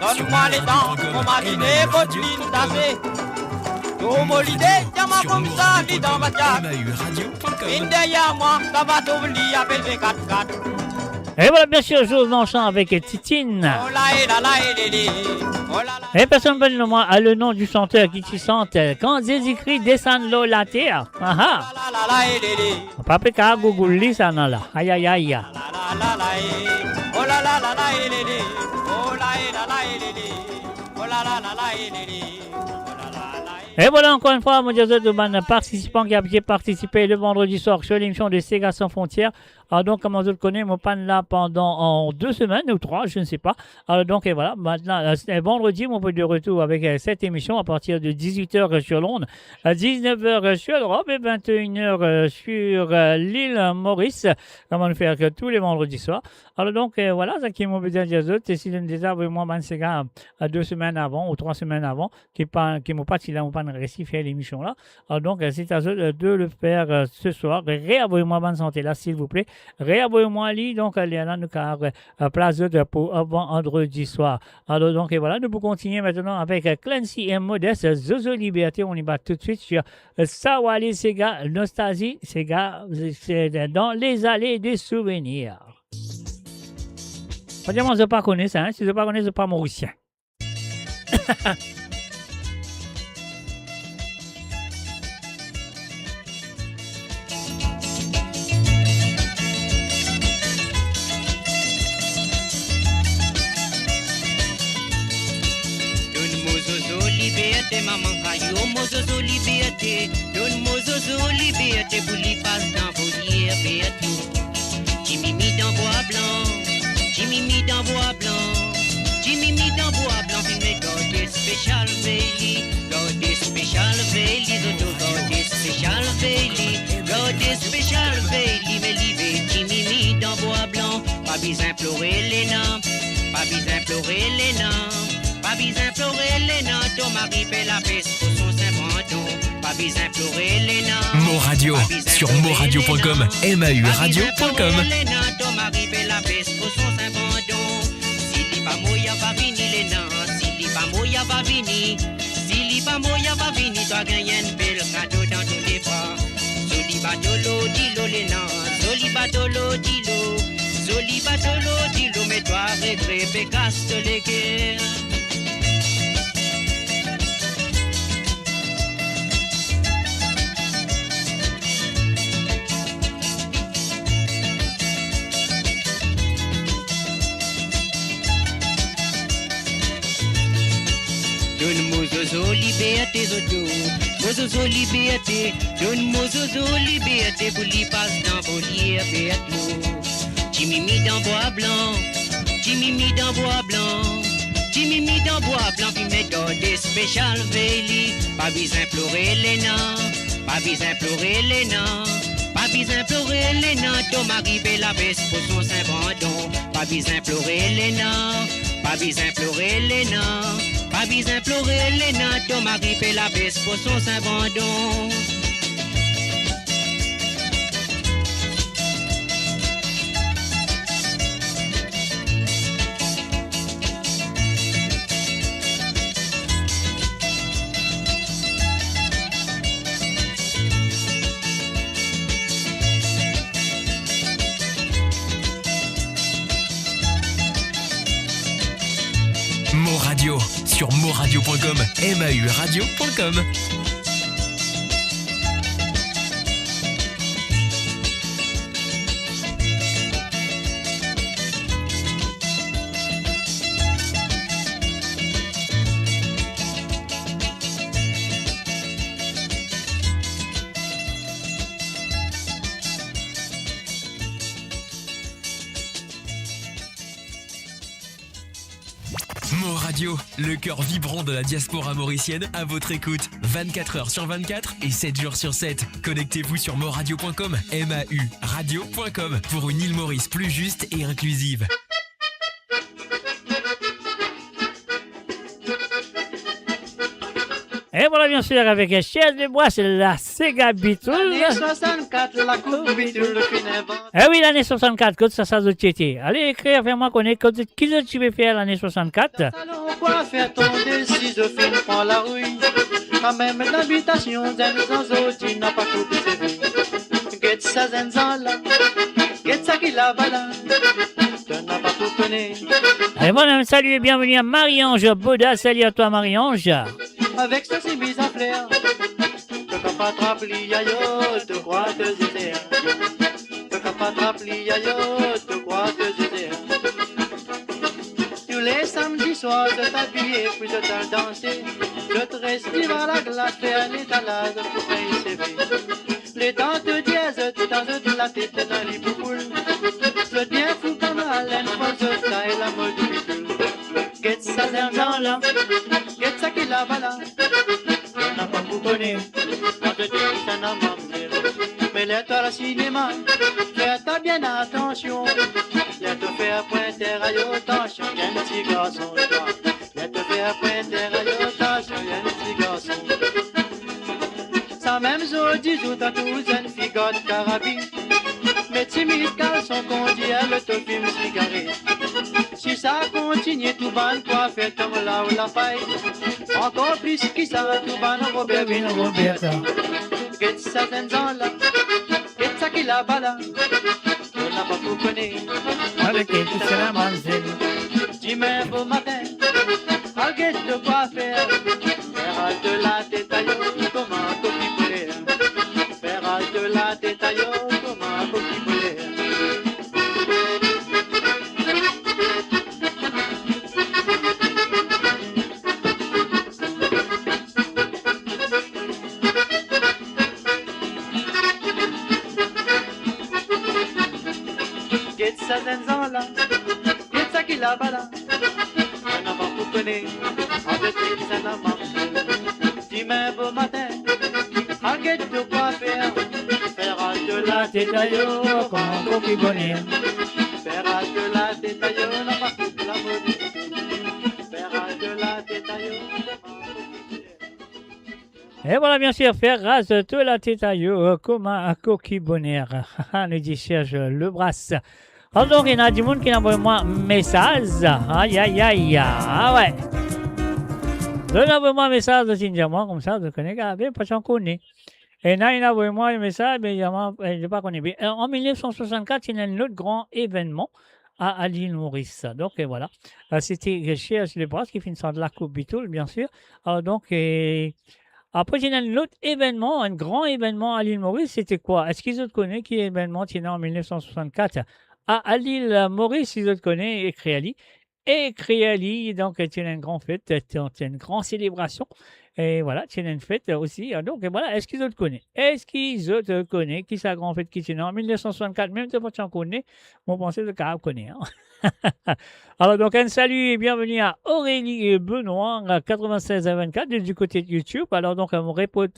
Donn mwa letan, mo mazine kot linn tase. Tou mo lide, tia mwa koumsa, li dan matak. Vinn deryer mwa, sava trouv li, a bezwin kat kat. Et voilà, bien sûr, Georges Longchamp avec Titine. Oh la, eh la la, eh lé lé. Oh la la. Et personne ne peut nommer, ah, le nom du chanteur qui chante, euh, Quand Jésus-Christ descend lor later. Ah ah. Oh la la la, eh lé lé. Pa pe kav Google li sa non la. Aïe, aïe, aïe. La la la la, eh. Oh la la la la, eh lé lé. Oh la, eh la la, eh lé lé. Oh la la la la, eh lé lé. Oh la la la, eh. Et voilà, encore une fois, mo dir zot, bann partisipan ki abitie partisipe le vandredi soir sur l'émission de Sega Sans Frontières. Alors donc, kouma zot kone, mo pa'nn la pandan, euh, deux semaines ou trois, je ne sais pas. Alors donc, et voilà, maintenant, euh, c'est vendredi, mo pou de retour avec, euh, cette émission à partir de dix-huit heures sur l'onde, à dix-neuf heures sur l'Europe et vingt et une heures, euh, sur, euh, l'île Maurice, comme on fait que tous les vendredis soirs. Alors donc, euh, voilà, sa ki mo bizin dir zot, se si zot inn deza avoy mwa bann sega, euh, deux semaines avant ou trois semaines avant, ki pa, ki mo pa ti la, mo pa'nn resi fer lemision la. Alors donc, euh, c'est à zot, euh, de le faire, euh, ce soir. Reavoy mwa bann sante la, s'il vous plaît. Reavoy mwa li, donk, euh, lerla nou kav, euh, plas zot, euh, pou, euh, vandredi soir. Alors donc, et voilà, nou pou kontinie aster avek, euh, Clancy et Modeste, Zozo Liberté. On y va tout de suite sur, euh, Sawale Sega, Nostalgie Sega, c'est dans les allées des souvenirs. Franchement, zot pa kone sa, hein? Si zot pa kone, zot pa Morisien. Donn mo zozo liberte, mama kayo, mo zozo liberte. Donn mo zozo liberte pou li pas dan volier, liberte. Ti mimi dan bwa blan, ti mimi dan bwa blan, ti mimi dan bwa blan, finn met garde spesial vey li, garde spesial vey li, zozo garde spesial vey li, garde spesial vey li, me li vey ti mimi dan bwa blan. Pa bizin plore Lena, pa bizin plore Lena, pa bizin plore Lena, to mari pe lapes koson Sin Brandon. Pa bizin plore Lena. Mo Radio, pa bizin sur plore moradio point com, Lena. M A U radio point com. Pa bizin plore Lena, to mari pe lapes koson Sin Brandon. Si li pa mor, li ava vini Lena, si li pa mor, li ava vini. Si li pa mor, li ava vini, to gagn enn bel kado dan to de bra. Zoli bato lor dilo Lena, zoli bato lor dilo, zoli bato lor dilo, me twa regre pe kas to leker. Donn mo zozo liberte, zozo, mo zozo liberte. Donn mo zozo liberte pou li pas dan volier, liberte. Ti mimi dan bwa blan, ti mimi dan bwa blan, ti mimi dan bwa blan, finn met garde spesial vey li. Pa bizin plore Lena, pa bizin plore Lena, pa bizin plore Lena, to mari pe lapes koson Sin Brandon. Pa bizin plore Lena, pa bizin plore Lena, pa bizin plore Lena, to mari pe lapes koson Sin Brandon. Mo Radio, sur moradio point com, M A U radio point com. Radio, le cœur vibrant de la diaspora mauricienne, à votre écoute, vingt-quatre heures sur vingt-quatre et sept jours sur sept. Connectez-vous sur mauradio point com, M A U radio point com, pour une île Maurice plus juste et inclusive. Et voilà, bien sûr, avec Cherche de Bois, c'est la Sega Bitoul. Lane swasannkat, lakoup Bitoul finn invante. Eh oui, lane swasannkat, kot sa, sa zot ti ete? Ale ekrir, fer mwa kone kot zot, ki zot ti pe fer lane swasannkat. Salon, kwa fer tonn desi, zot finn pran larouy. Kanmem labitasion, zenn zan zot ti napa koup seve. Get sa zenn zan la, get sa ki laba la. To napa pou kone. Allez, voilà, un salut et bienvenue à Marie-Ange Baudat. Salut à toi, Marie-Ange. Avek sa semiz an fler, to kapav trap li ayo, to krwar to zize. To kapav trap li ayo, to krwar to zize. Tou le samdi swar, zot abiye, pi zot al danse. Zot res devan laglas, fer letalaz pou pegn seve. Letan to dir zot, dan zot latet ena lipoupoul. Zot bien fou kouma Alain, fwa zot kay lamod Bitoul. Get sa zenn zan la, get sa ki laba la. To napa pou kone, kan to dir ki sa ena mamzel. Me ler to al sinema, fer twa bien atansion. Ler to fer pwinter ayo, atansion, enn ti garson twa. Ler to fer pwinter ayo, atansion, enn ti garson. Samem zordi zour, tou zenn fi gard karabin. Me timiz garson kondi, ler to fim sigaret. Si sa kontinie, tou bann kwafer tom law lapay. Ankor plis ki sa, tou bann Rober vinn Roberta. Get sa zenn zan la, get sa ki laba la. To napa pou kone, avek ki sa ena mamzel. Dimin bomatin, al get to kwafer. Fer al to latet ayo kouma koki bouler. Fer al to latet ayo kouma koki bouler. Get sa zenn zan la, get sa ki laba la. Bann anfan pou kone, avek ki sa ena mamzel. Dimin bomatin, al get to kwafer. Fer al to latet ayo, kouma koki boner. Fer al to latet ayo, napa koup lamod. Fer al to latet ayo, kouma koki boner. E vwala, bien sir, fer raz to latet ayo, kouma koki boner. Nou dir Serge Lebras. Alor, donk, ena dimoun ki inn avoy mwa mesaz. Ayayay, ah we. Zot inn avoy mwa mesaz, zot inn dir mwa koumsa, zot kone, gade, pa ti ankor ne. Ena, inn avoy mwa mesaz, me, eh, zot pa kone. Be, eh, an mil nef san swasannkat, ti ena enn lot gran evennman a, a Lil Moris. Donk, eh, vwala. Eh, se ti Serge Lebras ki finn sant Lakoup Bitoul, bien sir. Alor, donk, eh, apre, ti ena enn lot evennman, enn gran evennman a Lil Moris, se ti kwa? Eski zot kone ki evennman ti ena an mil nef san swasannkat a, a Lil Moris? Si zot kone, ekrir li. Ekrir li, donk, ti ena enn gran fet, ti ena enn gran selebrasion. E vwala, ti ena enn fet osi. Donk, vwala, eski zot kone? Eski zot kone ki sa gran fet ki ti ena an mil nef san swasannkat? Mem si zot pa ti ankor ne, mo panse zot kapav kone, an. Alor, donk, un salut et bienvenue à Aurélie et Benoît, à quatre-vingt-seize à vingt-quatre, du côté de YouTube. Alor, donk, mo repoz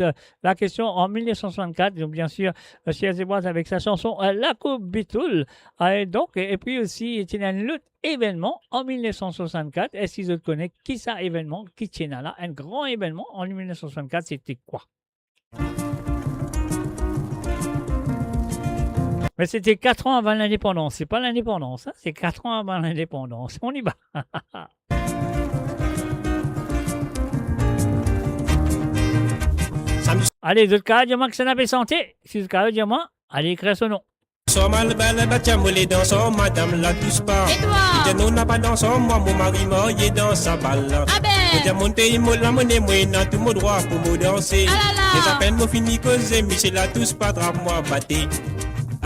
la kestion an mil nef san swasannkat. Donk, bien sir, eh, Serge Lebras avek sa sanson, eh, Lakoup Bitoul. Ah, e donk, e, epi osi, ti ena enn lot evennman an mil nef san swasannkat. Eski zot kone ki sa evennman ki ti ena la? Enn gran evennman an mil nef san swasannkat, se ti kwa? Me se ti katran avan lindepandans. Se pa lindepandans, an, se katran avan lindepandans. On y va. Ale, zot kapav dir mwa kisannla pe sante? Si zot kapav dir mwa, ale ekrir so non. Sa mal, bal, batia, mo le dans, madam la tous pa. E twa? Mo dir non, napa dans, mwa, mo mari marye dan sa bal la. Ah ben! Mo dir, mo pey mo lamone, mo ena tou mo drwa pou mo danse. Ah la la! Me apenn mo fini koze, misie la tous pa trap mwa bate.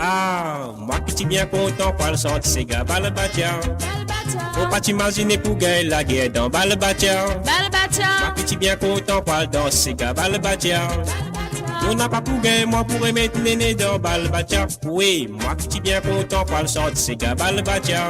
Ah, mwa ki ti bien kontan pou al sant sega bal batia. Bal batia. Mo pa ti imazine pou gagn lager dan bal batia. Bal batia. Mwa ki ti bien kontan pou al dans sega bal batia. Bal batia. Non, napa pou gagn mwa pou remet nene dan bal batia. Wi, mwa ki ti bien kontan pou al sant sega bal batia.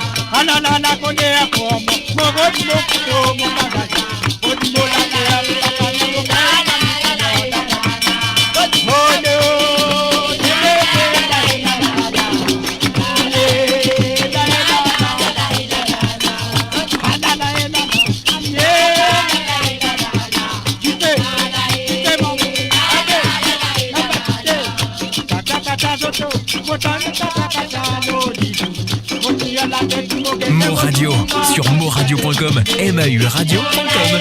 Mo Radio, sur moradio point com, M A U radio point com.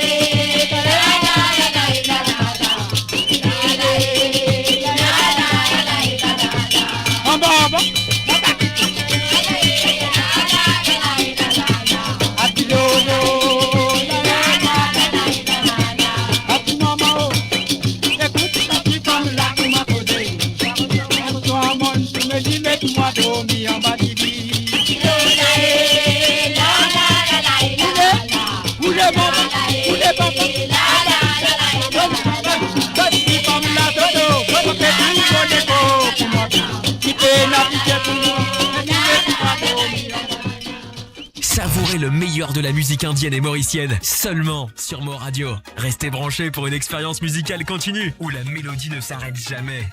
Savourez le meilleur de la musique indienne et mauricienne, seulement sur Mo Radio. Restez branchés pour une expérience musicale continue, où la mélodie ne s'arrête jamais.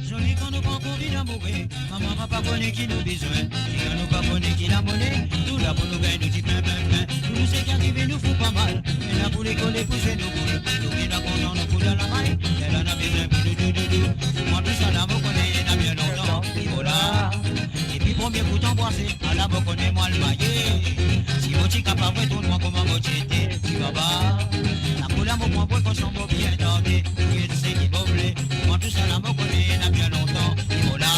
Zoli kan nou pran kovid amoure, mama papa kone ki nou bizwin. Ki kan nou pa kone ki lamone, nou la pou nou gagn nou ti plen, plen, plen. Nou, nou seki arive, nou fou pa mal. Ena pou lekol e pou zwe nou boul. Nou vinn kontan, nou pou dan lamay. Ena na bizwin pou nou dou, dou, dou. Mwa tousala mo kone ena bien lontan. Ki mo la. Depi premie kou tanbwase, ala mo kone mwa al maye. Si mo ti kapav retourn mwa kouma mo ti ete, ti baba. Lakouleur mo pran prekosion, mo bien tande, pou get seki mo vle. Mwa tousala mo kone ena bien lontan, ki mo la.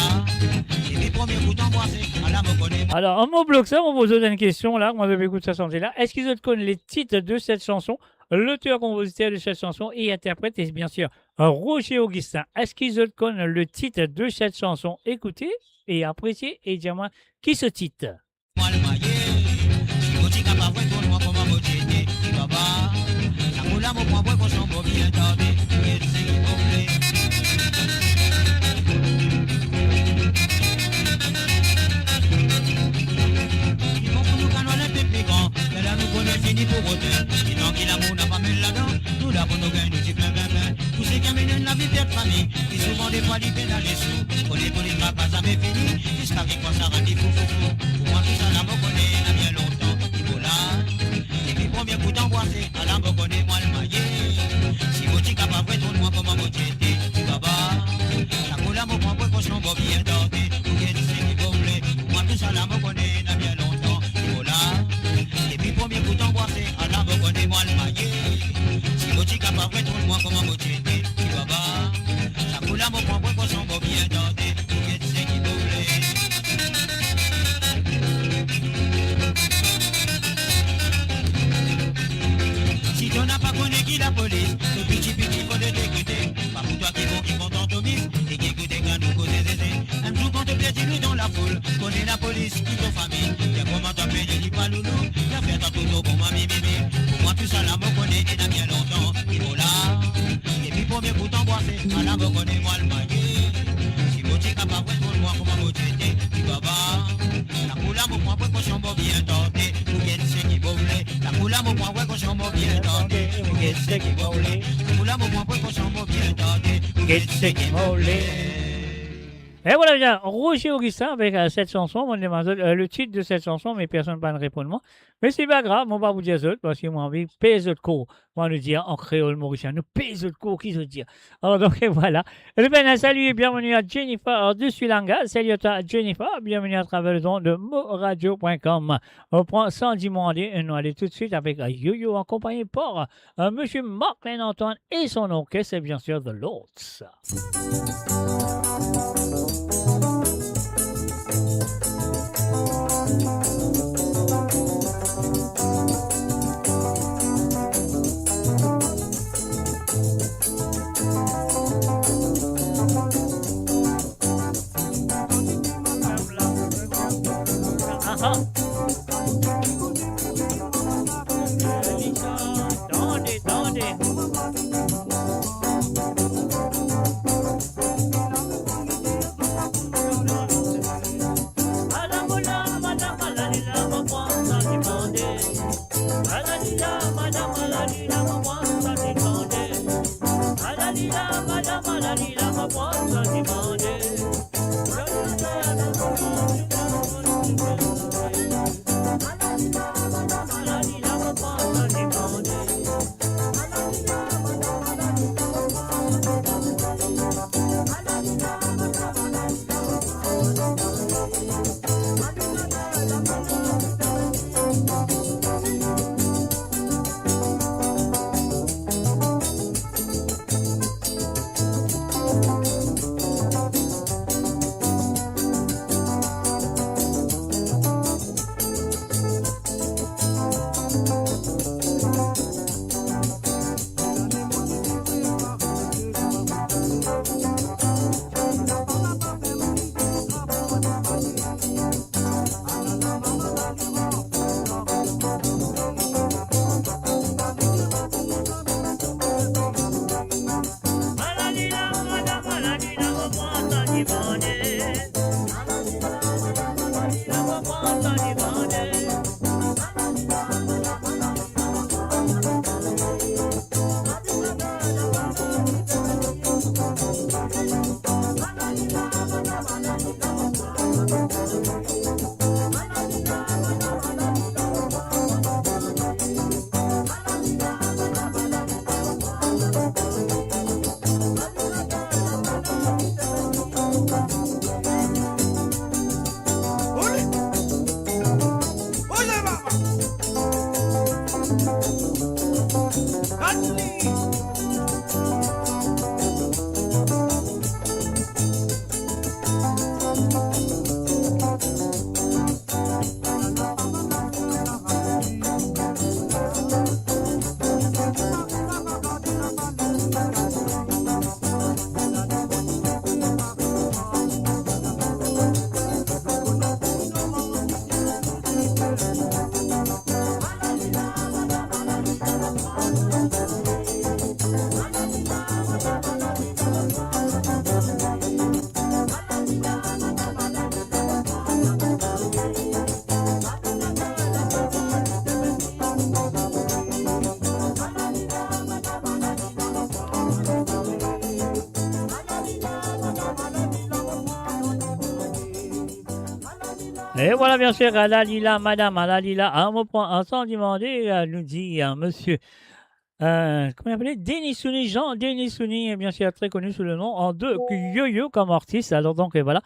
Depi premie kou tanbwase, ala mo kone mwa. Alors, an mo blok sa, mo poz zot enn kestion la, kouma zot pe ekout sa sante la. Eski zot konn le titre de cette chanson, l'auteur-compositeur de cette chanson et interprète, et bien sûr, Roger Augustin? Eski zot konn le titre de cette chanson? Écoutez et appréciez et dites-moi qui ce titre. Mwa al maye, si mo ti kapav retourn mwa kouma mo ti ete, ti baba. Lakouleur mo pran prekosion, mo bien tande, pou get seki mo vle. Ki bon pou nou kanwal inpe pli gran, lerla nou kone fini pou rotinn. Ki dan ki lamour napa mel ladan, nou la pou nou gagn nou ti plen, plen, plen. Pou seki amenn enn lavi per fami, ki souvan defwa li pena lesou. Kone pou li traka zame fini, ziska ki krwar sa rann li fou, fou, fou. Pou mwa tousala mo kone ena bien lontan, ki mo la. Depi premie kou tanbwase, ala mo kone mwa al maye. Si mo ti kapav retourn mwa kouma mo ti ete, ti baba. Lakouleur mo pran prekosion, mo bien tande, pou get seki mo vle. Pou mwa tousala mo kone ena bien lontan, ki mo la. Depi premie kou tanbwase, ala mo kone mwa al maye. Si mo ti kapav retourn mwa kouma mo ti ete, ti baba. Lakouleur mo pran prekosion, mo bien tande, pou get seki mo vle. Si to napa kone ki lapolis, to piti piti fode to ekoute. Pa pou twa ki bon ki kontan to miz, e ki ekoute kan nou koze zeze. Enn zour kan to perdi nou dan lafoul, kone lapolis ki to fami. Bien kouma twa peni li pa loulou, zafer twa touzour kouma mimimi. Pou mwa tousala mo kone ena bien lontan, ki mo la. Depi premie kou tanbwase, ala mo kone mwa al maye. Si mo ti kapav retourn mwa kouma mo ti ete, ti baba. Lakouleur mo pran prekosion, mo bien tande, pou get seki mo vle. Lakouleur mo pran prekosion, mo bien tande, pou get seki mo vle. Lakouleur mo pran prekosion, mo bien tande, pou get seki mo vle. Et voilà, bien, Roger Augustin avec, euh, cette chanson. Mo demann zot, euh, le titre de cette chanson, me personn pa'nn reponn mwa. Me se pa grav, mo pa pou dir zot, parski mo anvi pez zot kor. Mo nou dir an kreol morisien, nou pez zot kor, ki zot dir. Alors, donc, voilà. Eh bien, salut et bienvenue à Jennifer de Sulanga. Salut à toi, Jennifer. Bienvenue à travers les ondes de moradio point com. On prend sans demander, et nous allons tout de suite avec, euh, Yo-Yo, accompagné par, euh, Monsieur Marc Lane Antoine et son orchestre, et bien sûr, The Lords. E vwala, biensir, ala li la, madam, ala li la. Ah, mo pran, ah, san demande, euh, nou dir, euh, monsieur, euh, comment il appelait ? Denis Souni, Jean Denis Souni, eh bien, c'est très connu sous le nom, euh, de Yo-Yo comme artiste. Alors, donc, euh, voilà.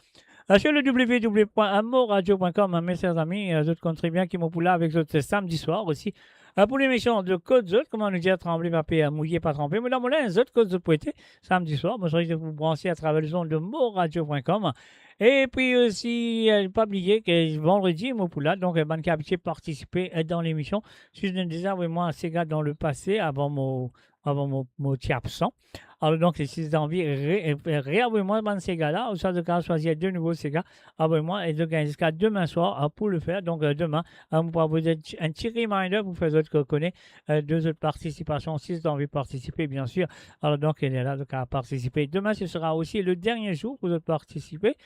Euh, sur le w w w point moradio point com, hein, mes chers amis, euh, zot konn tre bien ki mo pou la avek zot samdi swar osi. Euh, pou lemision de Kot Zot, kouma nou dir, tranble pa per, mouye pa tranpe. Mo dan mo linz, zot kot zot pou ete, samdi swar, mo swar pou branse atraver lezond de moradio point com. E pi osi, euh, pa bliye ki vandredi, mo pou la, donk, euh, bann ki abitie partisipe, euh, dan lemision, si zot inn deza avoy mwa sega dan lepase, avan mo, avan mo, mo ti absan. Alor donk, si zot anvi re-, re-, reavoy mwa bann sega la, ouswa zot kapav swazir de nouvo sega, avoy mwa, e zot gagn ziska demin swar, euh, pou le fer. Donk, euh, demin, euh, mo pou avoy zot enn ti reminder pou fer zot ko-, kone, euh, de zot partisipasion, si zot anvi partisipe, biensir. Alor donk, lerla zot kapav partisipe. Demain, ce sera aussi le dernier jour pou zot partisipe.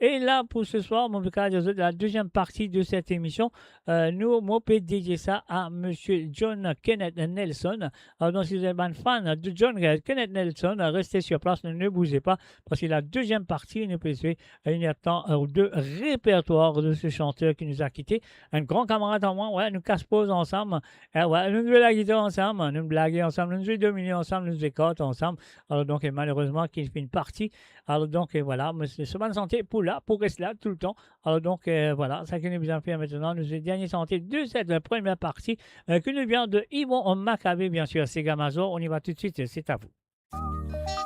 E la, pou se swar, mo kapav dir zot, la deuxième partie de cette émission, euh, nou, mo pe dedie sa a Monsieur John Kenneth Nelson. Alor donk, si zot bann fan de John Kenneth Nelson, restez sur place, ne, ne bougez pas, parce que la deuxième partie, nou pe zwe une heure de temps, euh, de répertoire de ce chanteur qui nous a quittés. Enn gran kamarad a mwa, wi, nou kas poz ansam, e wi, nou zwe lagitar ansam, nou blage ansam, nou zwe domino ansam, nou zwe kart ansam. Alor donk, e malerezman, ki finn parti. Alor donk, e vwala, me se, se bann sante pou la, pou res la toultan. Alor donk, e vwala, sa ki nou bizin fer aster, nou zwe dernie sante de cette première partie, euh, qui nous vient de Yvon Maccabée, bien sûr, Sega Mazor. On y va tout de suite, c'est à vous.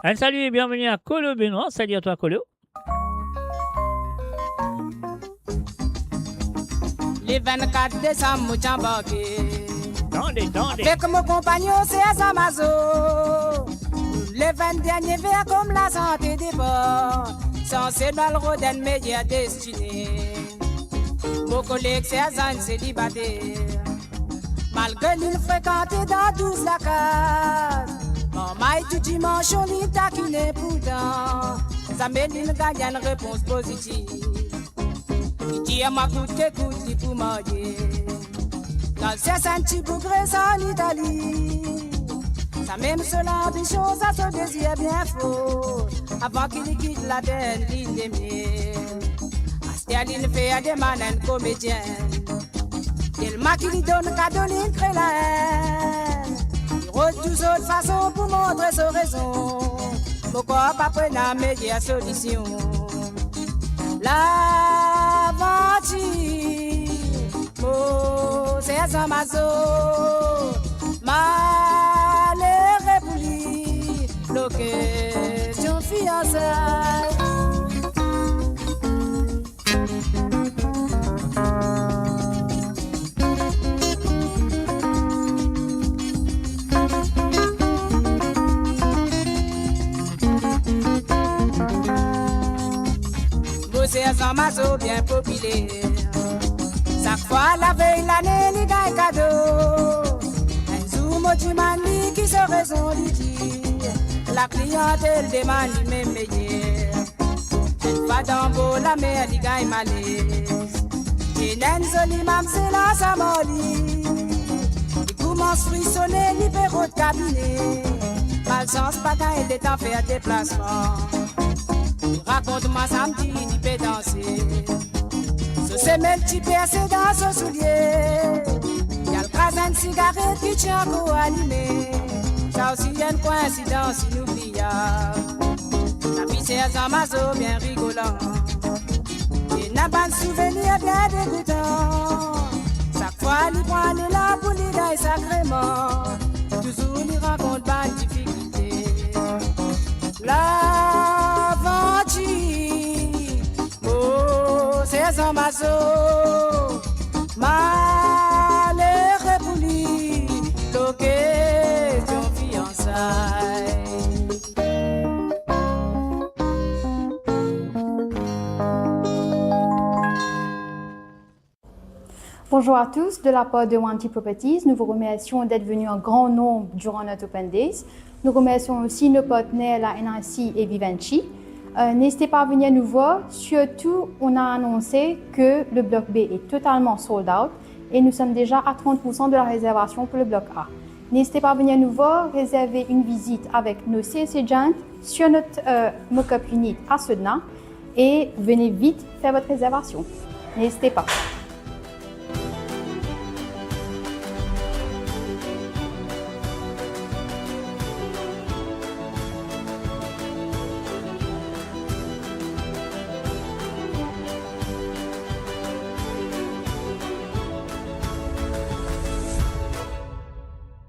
Enn sali e bienveni a Kolo Benoit. Sali a twa, Kolo. Le vennkat desam, mo ti anbarke. Tande, tande. Avek mo konpagnon, Serza Mazo. Le vinn dernie ver, kom lasante depann, sanse nou al rod enn meyer destine. Mo koleg Serza enn selibate. Malgre li frekante dan douz lakaz, marmay tou dimansion li takine, pourtan zame li gagn enn repons pozitif. Li dir mwa kout ke kout li pou marye. Li al sers enn ti boug resa an Itali. Samem so lanbision, sa so dezir bien for, avan ki li kit later enn linn de miel. Aster li fer demann enn komedien. Telman ki li donn kado, li kre laenn. Li rod tou sort fason pou montre so rezon. Mo krwar pa pou ena meyer solision. Lavantir, mo Serza Mazo, malere pou li, lor kestion fiansay. Mo Serza Mazo bien popiler. Sak fwa lavey lane li gagn kado. Enn zour mo dimann li ki so rezon, li dir lakliantel demann li mem meyer. Enn fwa dan bor lamer li gagn malez. Ena enn zoli mamzel ansam ar li. Li koumans frisone, li pe rod kabine. Malsans pa gagn letan fer deplasman. Li rakont mwa samdi li pe danse. So semel ti perse dan so soulie. Li al kraz enn sigaret ki ti ankor alime. Sa osi enn koinsidans inoubliab. Lavi Serza Mazo bien rigolan. Ena bann souvenir bien degoutan. Sak fwa li pran lelan pou li gagn sakreman, tou Tourn li rakont bann difikilte. Lavanti, mo se Zanmazo. Malere pou li, lokezion fiansay. Bonjour à tous, de la part de Wanty Properties, nous vous remercions d'être venus en grand nombre durant notre Open Days. Nous remercions aussi nos partenaires, la N I C et Vivendi. Euh, n'hésitez pas à venir nous voir. Surtout, on a annoncé que le bloc B est totalement sold out et nous sommes déjà à trente pour cent de la réservation pour le bloc A. N'hésitez pas à venir nous voir, réserver une visite avec nos sales agents sur notre, euh, mock-up unit à Sedna et venez vite faire votre réservation. N'hésitez pas.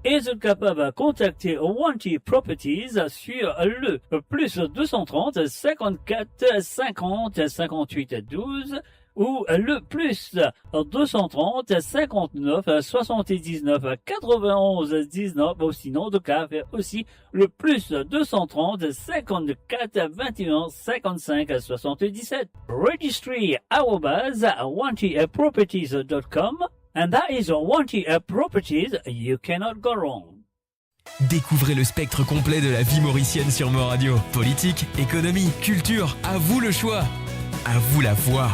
E zot kapav kontakte Wanty Properties sur le plus deux cent trente, cinquante-quatre, cinquante, cinquante-huit, douze ou le plus deux cent trente, cinquante-neuf, soixante-dix-neuf, quatre-vingt-onze, dix-neuf, ou sinon, zot kapav fer osi le plus deux cent trente, cinquante-quatre, vingt et un, cinquante-cinq, soixante-dix-sept. Registry arobase wanty properties dot com. And that is Wanty Properties, you cannot go wrong. Découvrez le spectre complet de la vie mauricienne sur Mo Radio. Politique, économie, culture, à vous le choix. À vous la voix.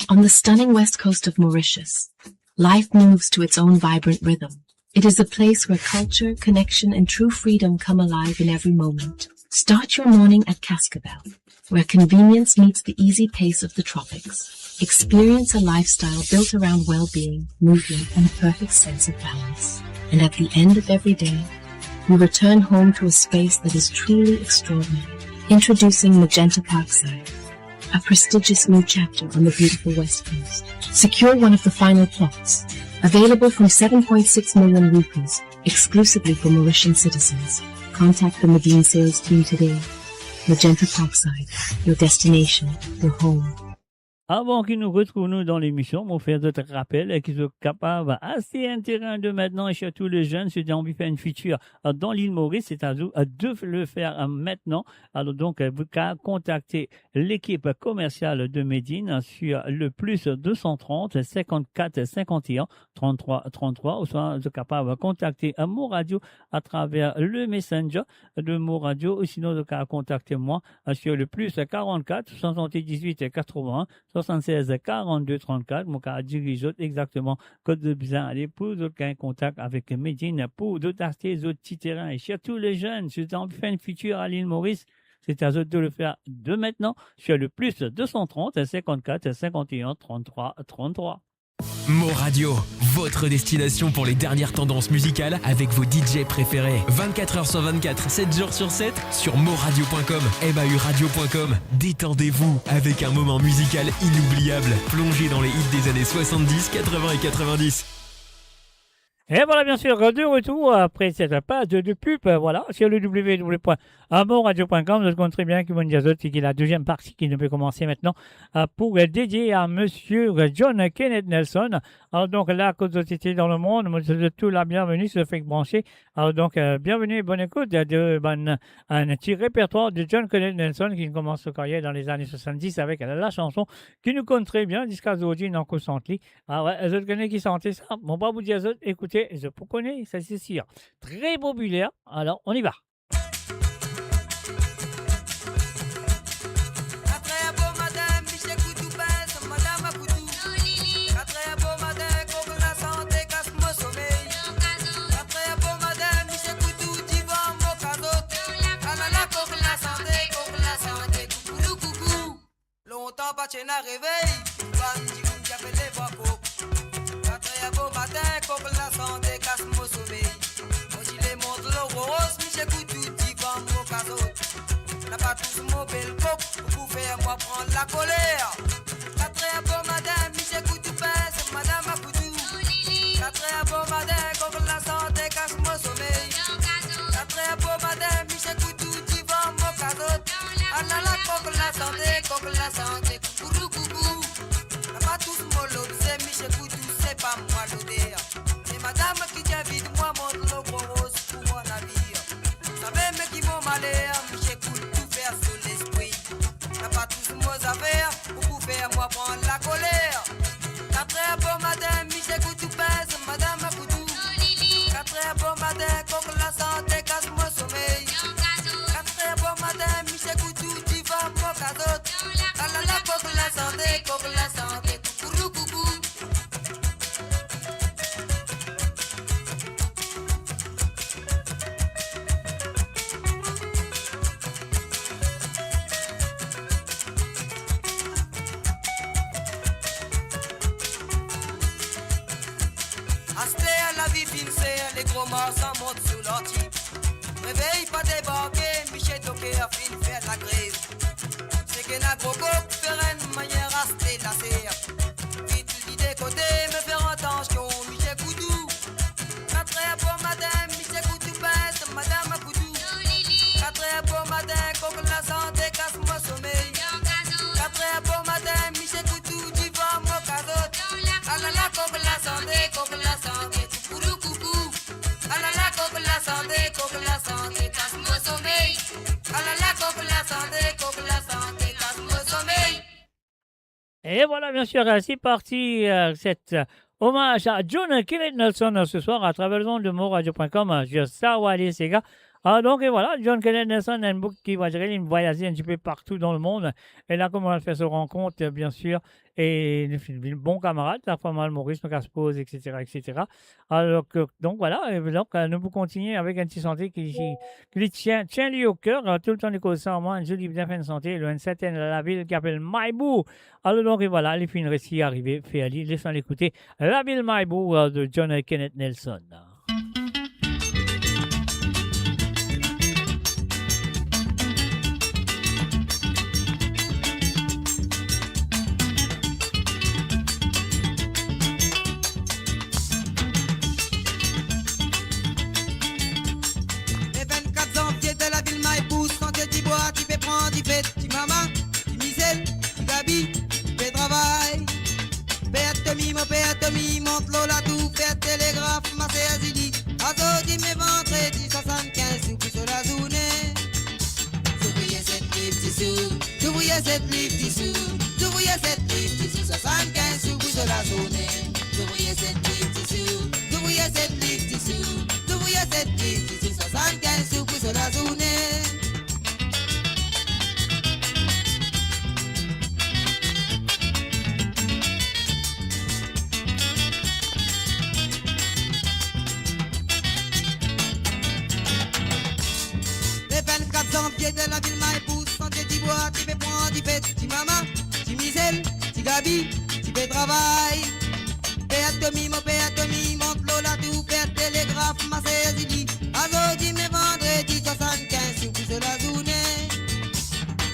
On the stunning west coast of Mauritius, life moves to its own vibrant rhythm. It is a place where culture, connection, and true freedom come alive in every moment. Start your morning at Cascabel, where convenience meets the easy pace of the tropics. Experience a lifestyle built around well-being, movement, and a perfect sense of balance. And at the end of every day, you return home to a space that is truly extraordinary. Introducing Magenta Parkside, a prestigious new chapter on the beautiful West Coast. Secure one of the final plots, available from seven point six million rupees, exclusively for Mauritian citizens. Contact the Medin sales team today. Magenta Parkside, your destination, your home. Avan ki nou retrouv nou dan lemision, mo fer zot rapel ki zot kapav aste enn terin de mintnan, e sirtou le zenn, si zot anvi fer enn fitir dan Lil Moris, se a zot de le fer mintnan. Alor donk, zot kapav kontakte lekip komersial de Medin sur le plus deux cent trente, cinquante-quatre, cinquante et un, trente-trois, trente-trois, ouswa zot kapav kontakte Mo Radio atraver le Messenger de Mo Radio, ou sinon zot kapav kontakte mwa sur le plus quarante-quatre, soixante-dix-huit, quatre-vingts, soixante-seize, quarante-deux, trente-quatre. Mo kapav diriz zot exakteman kot zot bizin ale pou zot gagn kontak avek Medin pou zot aste zot ti terin. E sirtou le zenn, si zot anvi fer enn fitir a Lil Moris, se a zot de le fer de mintnan sur le plus deux cent trente, cinquante-quatre, cinquante et un, trente-trois, trente-trois. Mo Radio, votre destination pour les dernières tendances musicales avec vos D J préférés. Vingt-quatre heures sur vingt-quatre, sept jours sur sept, sur mo radio point com, M A U radio point com. Détendez-vous avec un moment musical inoubliable. Plongez dans les hits des années soixante-dix, quatre-vingts et quatre-vingt-dix. Et voilà, bien sûr, de retour après cette page de pub, euh, voilà, sur le w w w point mo radio point com. Zot konn tre bien ki mo'nn dir zot ki la deuxième partie ki nou pe komanse mintnan, euh, pou, euh, dedie a Monsieur, euh, John Kenneth Nelson. Alor donk la, kot zot ete dan lemond, mo swet zot tou la bienveni, si zot fek branse. Alor donk, euh, bienveni, bonn ekout, euh, de bann, enn ti repertwar de John Kenneth Nelson ki koumans so karyer dan lezane soixante-dix avek la, la sanson ki nou konn tre bien ziska zordi, nou ankor sant li. Ah ouais, zot kone ki sante sa? Mo pa pou dir zot, ekoute, zot pou kone, sa se sir. Tre popiler, alor, on y va. Lontan pa ti ena revey, bann dimoun ti apel lev ar kok. Katrer bomatin, kok lasante kas mo somey. Mo ti le mont lor roz, misie Koutou divan mo kazot. Napa tous mo bel kok, pou fer Mwa pran lakoler. Katrer bomatin, misie Koutou pes Madam Koutou. Katrer bomatin, kok lasante kas mo somey. Katrer bomatin, misie Koutou divan mo kazot. Alala, kok lasante, kok lasante, koukourou koukou. Napa tous mo lobze, misie Koutou, se pa mwa loder. Se madam ki ti invit mwa mont lor gro ros pou mwa navir. Samem ki mo maler, misie Koutou fer so lespri. Napa tous mo zafer, ou pou fer mwa pran lakoler. Katrer bomatin, misie Koutou pes Madam Koutou. Katrer bomatin, kok lasante kas mo somey. Katrer bomatin, misie Koutou divan mo kazot. Alala, kok lasante, kok lasante, koukourou koukou. Aster lavi finn ser, le gro marsan mont sou larti. Revey pa debarke, misie doker finn fer lagrev. Seki ena gro kok fer enn manier aste laser. Vit lide kote, me fer atansion, misie Koutou. Katrer bomatin, misie Koutou pes Madam Koutou. Katrer bomatin, kok lasante kas mo somey. Katrer bomatin, misie Koutou divan mo kazot. Alala, kok lasante, kok lasante, koukourou koukou. Alala, kok lasante, kok lasante, kas mo somey. Alala, kok lasante, kok lasante, kas mo somey. Et voilà, bien sûr, euh, c'est parti, euh, cet, euh, hommage à John Kenneth Nelson, euh, ce soir à travers les ondes de Mo Radio point com, euh, sur Star Wally Sega. Ah, donc, et voilà, John Kenneth Nelson, un book qui va gérer une voyage un petit peu partout dans le monde. Et là, comme on va faire se rencontre, euh, bien sûr, e nou finn vinn bon kamarad, la fwa mwa, Moris, nou kas poz, et cetera, et cetera. Alors que, donc voilà, et donc, euh, nou pou kontigne avek enn ti sante ki, ki, ki li tien, tien li o ker, euh, toultan li koz sa mwa, enn zour li bien fer enn sante, lor enn sertenn lavil ki apel Maibou. Alors donc, et voilà, li finn resi arive fer li, les nou ekoute Lavil Maibou, euh, de John Kenneth Nelson. Le vennkat zanvie, dan lavil Maibou, sante dibwa, ti pe pran dife, ti mama, ti mizel, ti gabi, ti pe travay. Per Tomi, mo per Tomi, mont lor latour, fer telegraf, ma ser Zili. Azordi me vandredi, swasannkinz sou pou so lazourne. Zouvriye set liv disou, zouvriye set liv disou, zouvriye set liv disou, swasannkinz sou pou so lazourne. Zouvriye set liv disou, zouvriye set liv disou, zouvriye set liv disou, swasannkinz sou pou so lazourne. Le vennkat zanvie, dan lavil Maibou, sante dibwa, ti pe pran dife, ti mama, ti mizel, ti gabi, ti pe travay. Per Tomi, mo per Tomi, mont lor latour, fer telegraf, ma ser Zili. Azordi me vandredi, swasannkinz sou pou so lazourne.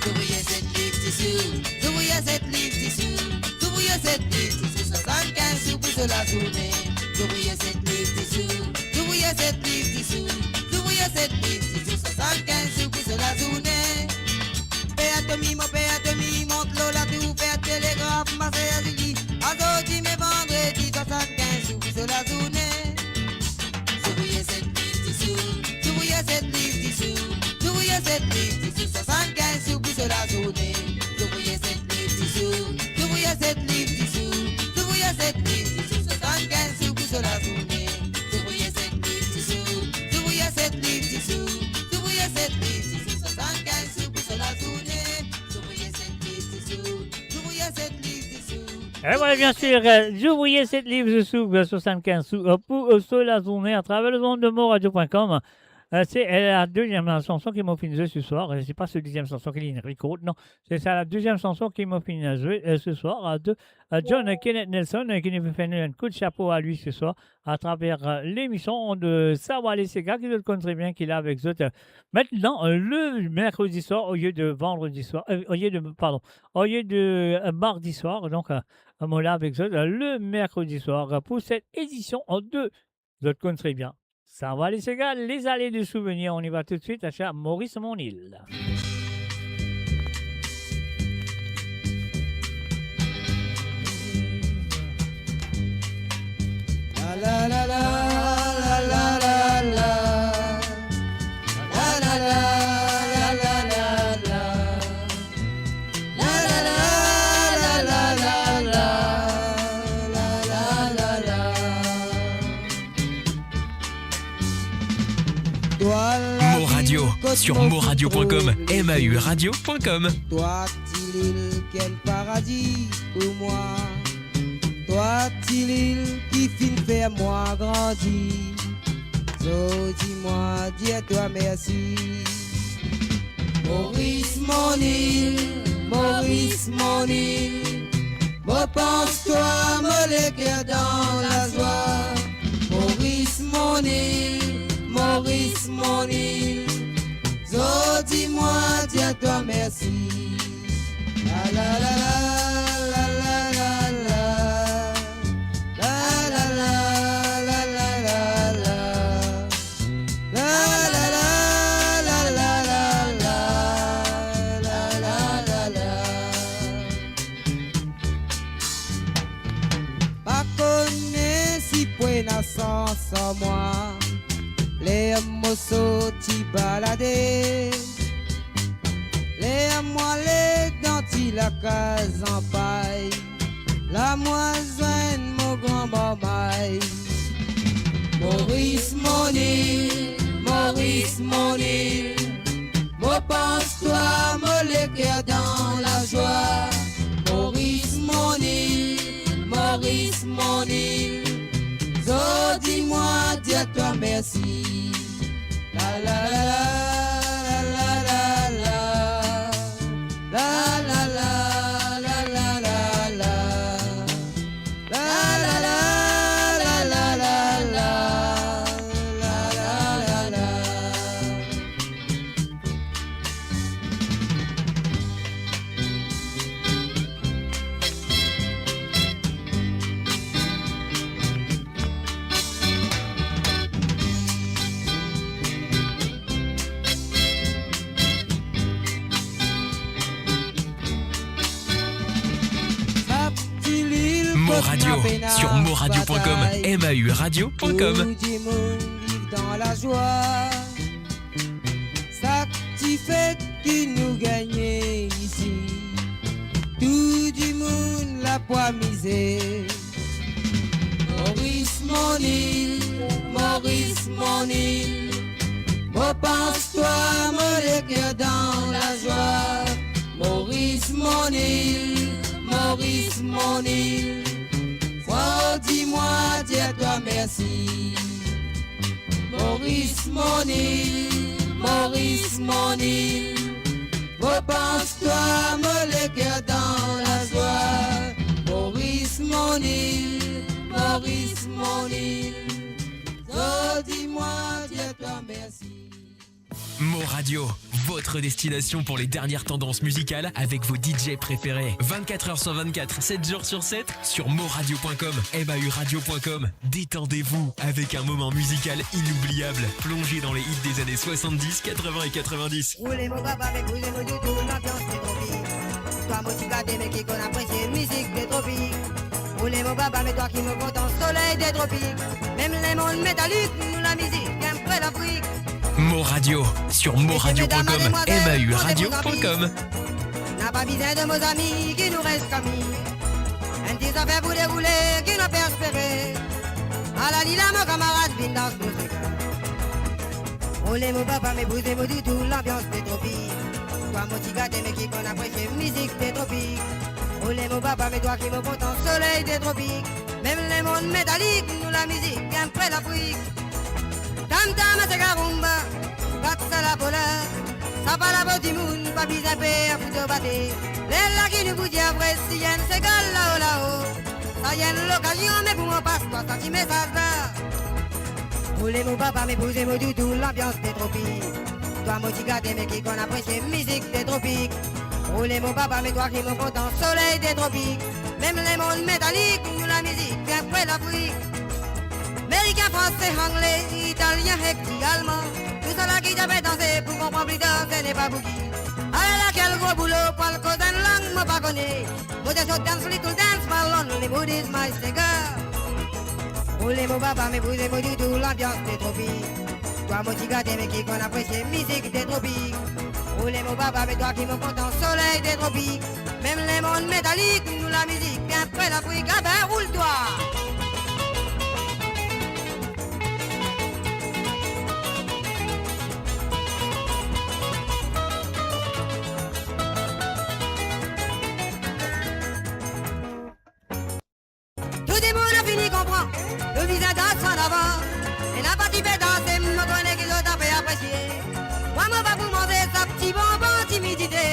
Zouvriye set liv disou, zouvriye set liv disou, zouvriye set liv disou, swasannkinz sou pou so lazourne. Zouvriye set liv disou, zouvriye set liv disou, zouvriye set liv disou, swasannkinz sou pou so lazourne. Per Tomi, mo per Tomi, mont lor latour, fer telegraf, ma ser Zili. Azordi me vandredi, swasannkinz sou pou so lazourne. Zouvriye set liv disou, zouvriye set liv disou, zouvriye set liv disou, swasannkinz sou pou so lazourne. Zouvriye set liv disou, zouvriye set liv disou, zouvriye set liv disou, swasannkinz sou pou so lazourne. Zouvriye set liv disou, zouvriye set liv disou, zouvriye set liv disou, swasannkinz sou pou so lazourne. Zouvriye set liv disou, zouvriye set liv disou. Et voilà, bien sûr, euh, zouvriye set liv disou, euh, swasannkinz sou, euh, pou, euh, so lazourne à travers les ondes de Mo Radio point com. Euh, se, euh, la deziem sanson ki mo finn zwe se swar. Euh, se pa se deziem sanson ki linn rekord, non. Se sa, la deziem sanson ki mo finn zwe, euh, se swar, euh, de, euh, John Kenneth Nelson, euh, ki nou fer nou enn kout sapo a li se swar, atraver, euh, lemision de Sa va les gars, ki zot konn tre bien ki la avek zot, euh, aster, euh, le merkredi swar, olie de vandredi swar, euh, olie de, pardon, olie de, euh, mardi swar. Donk, euh, mo la avek zot, euh, le merkredi swar, euh, pou set edision de Zot konn tre bien. Sa va les gars, les allées de souvenirs, on y va tout de suite, aster Maurice Mon Île. La, la, la, la. Mo Radio, sur moradio point com, M A U radio point com. Twa ti lil ki enn paradi pou mwa. Twa ti lil ki finn fer mwa grandi. Zordi mwa dir twa mersi. Maurice mon île, Maurice mon île, mo pans twa, mo leker dan lazwa. Maurice mon île, Maurice mon île, zordi mwa dir twa mersi. La, la, la, la. La, la, la, la, la, la, la. La, la, la, la, la, la. Pa kone si pou ena sans ar mwa, ler mo sorti balade, ler mwa ale dan ti lakaz an pay, la mwa zwenn mo gran marmay. Maurice mon île, Maurice mon île, mo pans twa, mo leker dan lazwa. Maurice mon île, Maurice mon île, zordi mwa dir twa mersi. La, la, la, la. La, la, la, la, la, la, la. La, la, la, la, la, la, la. Mo Radio, sur moradio point com, M A U radio point com. Tou dimoun viv dan lazwa. Sak ti fet ki nou gagne isi, tou dimoun la pou amize. Maurice mon île, Maurice mon île, mo pans twa, mo leker dan lazwa. Maurice mon île, Maurice mon île, zordi mwa dir twa mersi. Maurice mon île, Maurice mon île, mo pans twa, mo leker dan lazwa. Maurice mon île, Maurice mon île, zordi mwa dir twa mersi. Mo Radio, votre destination pour les dernières tendances musicales avec vos D J préférés. Vingt-quatre heures sur vingt-quatre, sept jours sur sept, sur moradio point com, M A U radio point com. Détendez-vous avec un moment musical inoubliable. Plongez dans les hits des années soixante-dix, quatre-vingts et quatre-vingt-dix. Roule mo baba, met bouze mo doudoun, lanbians pe tropik. Twa mo ti gate, me ki konn apresie mizik de tropik. Roule mo baba, me twa ki mo kontan, soley de tropik. Mem lemonn metalik, nou lamizik, enn pre Lafrik. Mo Radio, sur moradio point com, M A U radio point com. Na pa bizin de mo zami ki nou res kami. Enn ti zafer pou deroule ki nou pe espere. Ala li la mo kamarad, vinn dans nou seka. Roule mo baba, met bouze mo doudoun, lanbians pe tropik. Twa mo ti gate, me ki konn apresie mizik de tropik. Roule mo baba, me twa ki mo kontan, soley de tropik. Mem lemonn metalik, nou lamizik enn pre Lafrik. Tam tam, sega rumba, kat sa lapola, sa pa lavo dimoun, pa bizin per pou to bate. Lerla ki nou pou dir vre, si enn sega lao lao, sa enn lokazion, me pou mwa pas twa sa ti mesaz la. Roule mo papa, me bouze mo doudou, lanbians de tropik. Twa mo ti gate, me ki konn apresie mizik de tropik. Roule mo papa, me twa ki mo kontan, soley de tropik. Mem lemonn metalik, nou lamizik vinn pre Lafrik. Merikin, Franse, Angle, Italien ek ti Alman, tousala ki ti pe danse pou konpran pli tar, se ne pa bouki. Alala, kel gro boulo, pou al koz enn lang mo pa kone. Mo ti sot dans, little dance, my lonely mood is my sega. Roule mo papa, me bouze mo doudou, lanbians de tropik. Twa mo ti gate, me ki konn apresie mizik de tropik. Roule mo papa, me twa ki mo kontan, soley de tropik. Mem lemonn metalik, nou lamizik vinn pre Lafrik. Abe, roul twa! Tou dimoun inn fini konpran, nou bizin dans an avan. Ena pa ti pe danse, mo kone ki zot ape apresie. Mwa mo pa pou manze sa ti bonbon timidite.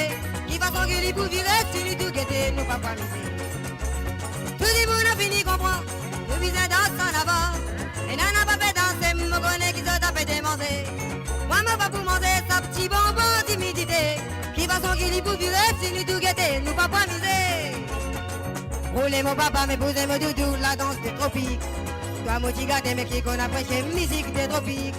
Ki fason ki li pou vire, si nou tou gete, nou pa pou amize. Tou dimoun inn fini konpran, nou bizin dans an avan. Ena pa ti pe danse, mo kone ki zot ape demanze. Mwa mo pa pou manze sa ti bonbon timidite. Ki fason ki li pou vire, si nou tou gete, nou pa pou amize. Roule mo papa, me bouze mo doudou, ladans de tropik. Twa mo ti gate, me ki konn apresie mizik de tropik.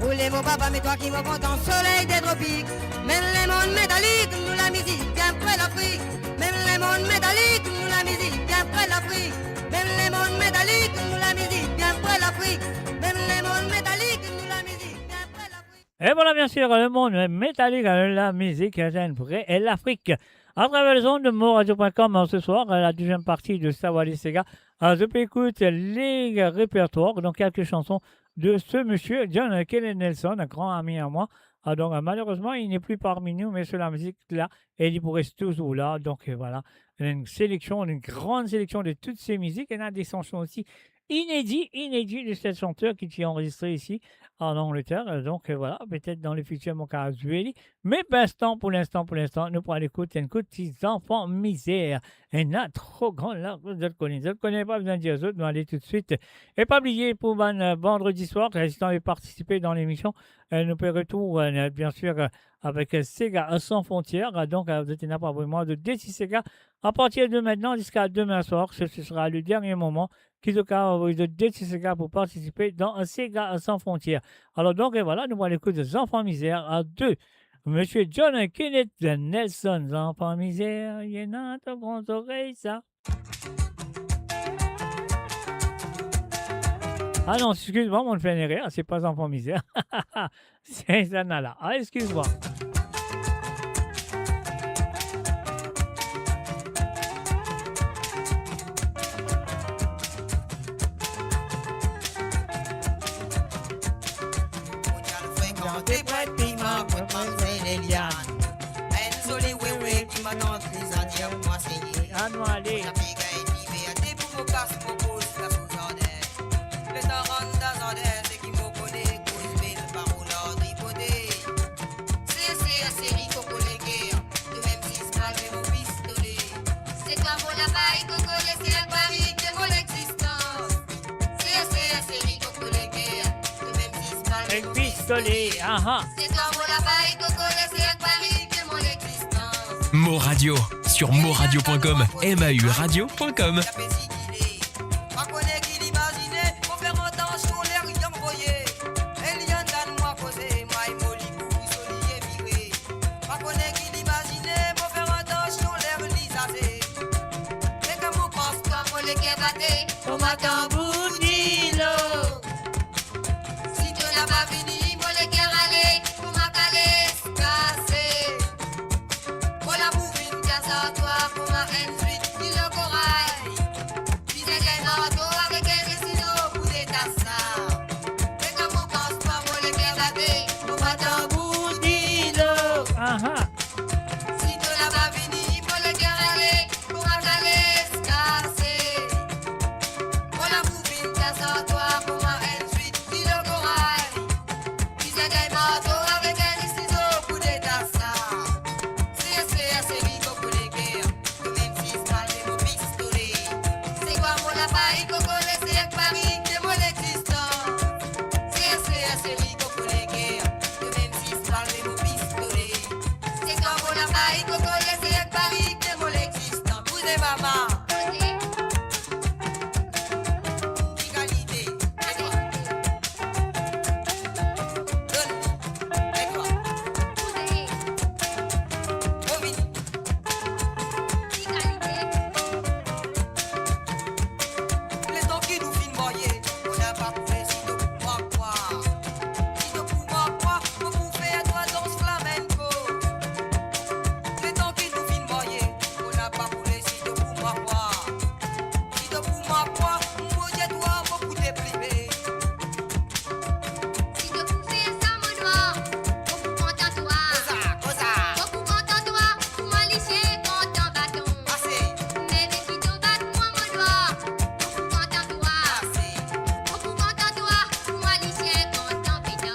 Roule mo papa, me twa ki mo kontan, soley de tropik. Mem lemonn metalik, nou lamizik vinn pre Lafrik. Mem lemonn metalik, nou lamizik vinn pre Lafrik. Mem lemonn metalik, nou lamizik vinn pre Lafrik. Mem lemonn metalik, nou lamizik vinn pre Lafrik. Et voilà, bien sûr, le monde métallique, euh, la musique, euh, vient près, et l'Afrique. À travers les ondes de moradio point com, euh, ce soir, euh, la deuxième partie de Savoir les Sega. Euh, je peux écouter les répertoires, donc quelques chansons de ce monsieur, John Kenneth Nelson, un grand ami à moi. Ah, donc, euh, malheureusement, il n'est plus parmi nous, mais sur la musique là, et il pourrait toujours là. Donc, euh, voilà, une sélection, une grande sélection de toutes ses musiques. Il y en a des chansons aussi inédit, inédit de ce chanteur qui est enregistré ici en Angleterre. Euh, donc, euh, voilà, peut-être dans le futur, mo pou zwe li. Mais pour l'instant, pour l'instant, pour l'instant, nou pou al ekout enn kout ti Zanfan Mizer. Ena tro gran la, zot kone. Zot kone, pa bizin dir zot, nou ale tout de suite. Et pas oublier pour ban, euh, vendredi soir, euh, si tu veux participer dans l'émission, euh, nou pe retourn, euh, bien sûr, euh, avec, euh, Sega Sans Frontières. Euh, donc, euh, zot ena pou avoy mwa zot de ti sega à partir de maintenant jusqu'à demain soir. Ce, ce sera le dernier moment ki zot kapav avoy zot de ti sega pour participer dans Sega Sans Frontières. Alors donc, et voilà, nou pou al ekout Zanfan Mizer de Monsieur John Kenneth Nelson. Zanfan Mizer, ena tro gran zorey sa. Ah non, excuse-moi, mo fer enn erer, c'est pas Zanfan Mizer. C'est ça, là. Ah, excuse-moi. Mo ti al frekante Pointe Pima kot Mamzel Eliane. Enn zoli wewe ki mo tann li, sa dir mwa seye. Anou ale. Mo ti al pey enn ti ver te pou mo kas mo poz la sou zardin. Letan rann dan zardin, seki mo kone, koz bel parol, tripote. Serye, serye, serye, koko leker, to mem zis bal, me mo pistole. Se twa mo labay, koko leker, pari de mon existans. Serye, serye, serye, koko leker, to mem zis bal, me mo pistole. Aha. Se twa mo labay, koko leker, pari de mon existans. Mo Radio, sur moradio point com, M A U radio point com. Pa kone ki li imazine, mo fer antansion ler li anvoye. Eliane tann mwa koze, mwa e mo li kouri so li e vire. Pa kone ki li imazine, mo fer antansion ler li zaze. Me kan mo pans twa, mo leker bate, kouma tanbour dilo. Si to napa vini, mo leker ale, kouma kales kase. Mo lamour vinn kas ar twa kouma enn zwit ki lor koray. Bizin enn marto avek enn desino pou detas sa. Me kan mo pans twa, mo leker bate, kouma tanbour dilo. Aha. Si to napa vini, mo leker ale, kouma kales kase. Mo lamour Mama. Koze. Egalite. Donn. Koze. Revini. Egalite. Letan ki nou finn marye, nou napa pou les. Si to pou mwa, mwa. Si to pou mwa, mwa, mo pou fer twa dans flamenco. Letan ki nou finn marye, nou napa pou les. Si to pou mwa, mwa. Si to pou mwa, mwa, mo dir twa, mo pou deplime. Si to pou fer sa, mo nwar, mo pou pran twa. Koza, koza. Mo pou pran twa, pou mwa li sinkant an baton. Ase. Me, me si to bat mwa, mo nwar, mo pou pran twa. Ase. Mo pou pran twa, pou mwa li sinkant an peta.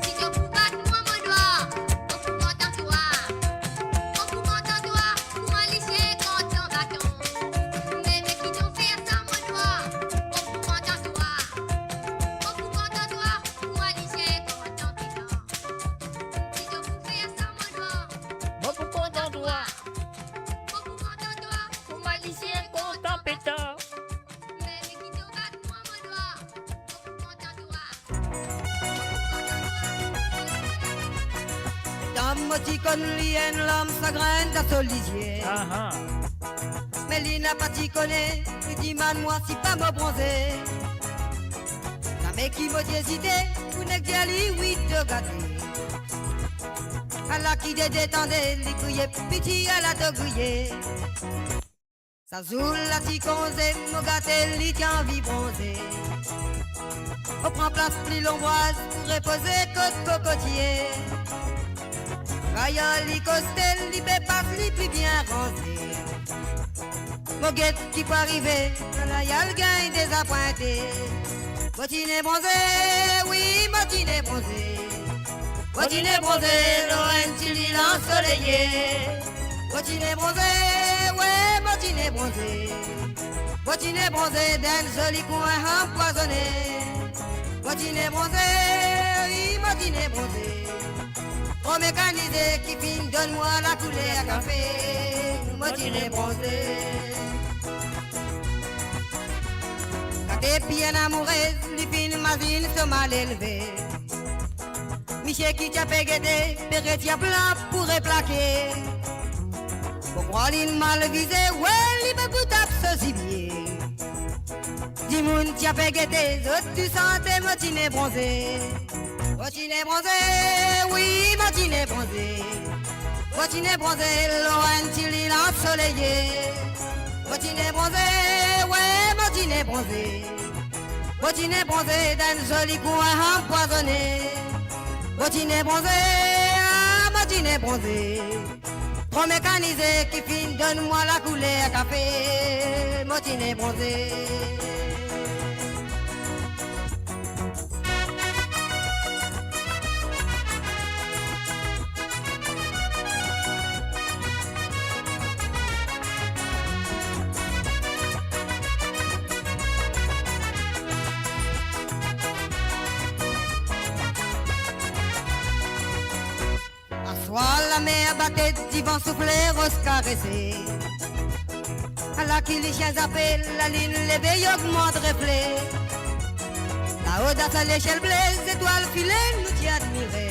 Si to pou bat mwa, mo nwar, mo pou pran twa. Mo pou pran twa, pou mwa li sinkant an baton. Me, me si to fer sa, mo nwar, mo pou pran twa. Mo pou pran twa, pou mwa li sinkant an peta. Si to pou fer sa, mo nwar, mo pou pran twa. Mo pou pran twa, pou mwa li sinkant an peta. Me, me si to bat mwa, mo nwar, mo pou pran twa. Letan mo ti konn li, enn larm sagrin dan so lizie. Aha. Me li napa ti kone, li dimann mwa si pa mo bronze. Zame ki mo ti ezite pou nek dir li wi to gate. Ala ki de detande, li kriye piti, ala to griye. Sa zour la ti konze, mo gate li ti anvi bronze. Mo pran plas pli lonbraz pou repoze kot kokotie. Gayar li koste, li pe pas, li pli bien ranze. Mo get ki pou arive, ala li al gagn dezapwinte. Mo ti ne bronze, wi, mo ti ne bronze. Mo ti ne bronze lor enn ti lil ansoleye. Mo ti ne bronze, we, mo ti ne bronze. Mo ti ne bronze dan enn zoli kwin anpwazone. Mo ti ne bronze, wi, mo ti ne bronze. Tro mekanize ki finn donn mwa lakouler kafe. Mo ti ne bronze. Gate pli enn amourez, li finn mazinn so malelve. Misie ki ti ape gete, pe reti apla pou replake. Mo krwar linn mal vize, we, li pe pou tap so zibie. Dimoun ti ape gete, zot tou sante, mo ti ne bronze. Mo ti ne bronze, wi, mo ti ne bronze. Mo ti ne bronze lor enn ti lil ansoleye. Mo ti ne bronze, we, mo ti ne bronze. Mo ti ne bronze dan enn zoli kwin anpwazone. Mo ti ne bronze, ah, mo ti ne bronze. Tro mekanize ki finn donn mwa lakouler kafe, mo ti ne bronze. Aswar lamer bate, divan soufle, ros karese. Ala ki lisien zape, lalinn leve, li ogmant refle. Lao dan sa lesiel ble, zetwal file, nou ti admire.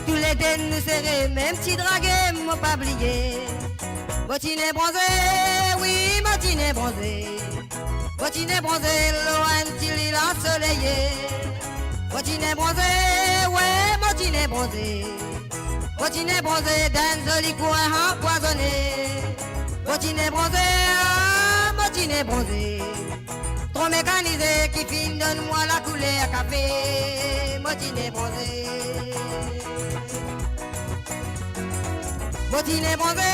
Toulede nou sere, mem ti drage, mo pa bliye. Mo ti ne bronze, wi, mo ti ne bronze. Mo ti ne bronze lor enn ti lil ansoleye. Mo ti ne bronze, we, mo ti ne bronze. Mo ti ne bronze dan enn zoli kwin anpwazone. Mo ti ne bronze, ah, mo ti ne bronze. Tro mekanize ki finn donn mwa lakouler kafe, mo ti ne bronze. Mo ti ne bronze,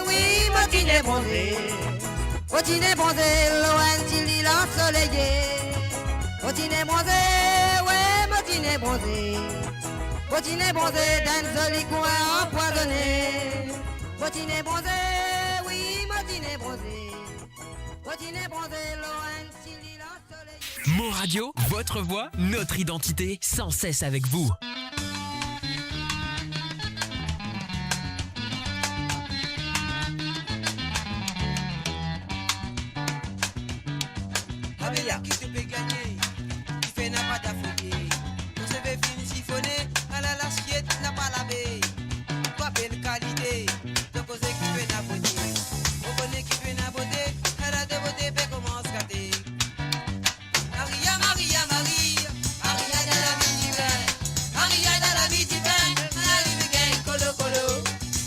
wi, mo ti ne bronze. Mo ti ne bronze lor enn ti lil ansoleye. Mo ti ne bronze, we, mo ti ne bronze. Mo ti ne bronze dan enn zoli kwin anpwazone. Mo ti ne bronze, wi, mo ti ne bronze. Mo ti ne bronze lor enn ti lil ansoleye. Mon Radio, votre voix, notre identité, sans cesse avec vous. Ki to pe gagne, ki fer napa dafoye. To seve finn sifone, ala lasiet napa lave. Twa bel kalite, to koze ki fer napa bote. Mo kone ki fer napa bote, ala to bote pe koumans gate. Maria, Maria, Maria, Maria dan lavi divin. Maria dan lavi divin, ala li pe gagn kolo kolo.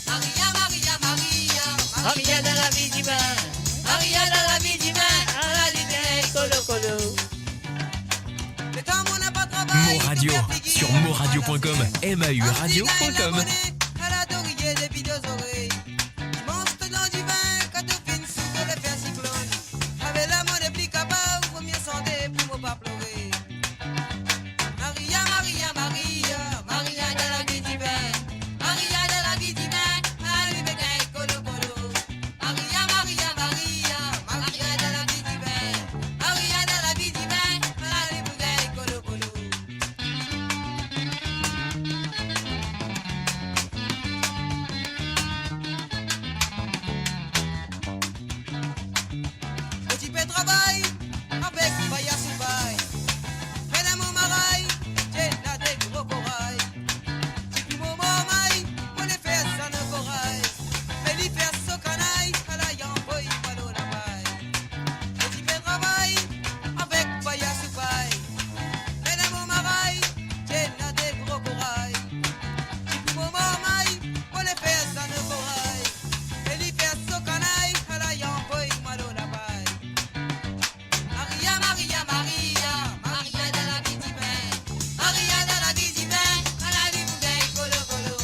Maria, Maria, Maria, Maria dan lavi divin. Maria dan lavi divin, ala li pe gagn kolo kolo. Letan mo napa travay, Mo Radio, to fer figir sur moradio point com, M A U radio point com. Ala to riye depi to zorey. Dimans to dan divin, kan to finn sou to le fer siklonn. Ave la mo nepli kapav, mo mie sante pou mo pa plore. Maria, Maria, Maria, Maria dan lavi divin. Maria dan lavi divin, ala li pe gagn kolo kolo. Maria, Maria, Maria, Maria dan lavi divin. Maria dan lavi divin, ala li pe gagn kolo kolo. Mo ti pe travay avek payas ou bay. Me dan mo maray, ti ena de gro koray. Depi mo marmay, mo le fer sa dan koray. Me li fer so kanay, ala li anvoy mwa lor lapay. Mo ti pe travay avek payas ou bay. Me dan mo maray, ti ena de gro koray. Depi mo marmay, mo le fer sa dan koray. Me li fer so kanay, ala li anvoy mwa lor lapay. Maria, Maria, Maria, Maria dan lavi divin. Maria dan lavi divin, ala li pou gagn kolo kolo.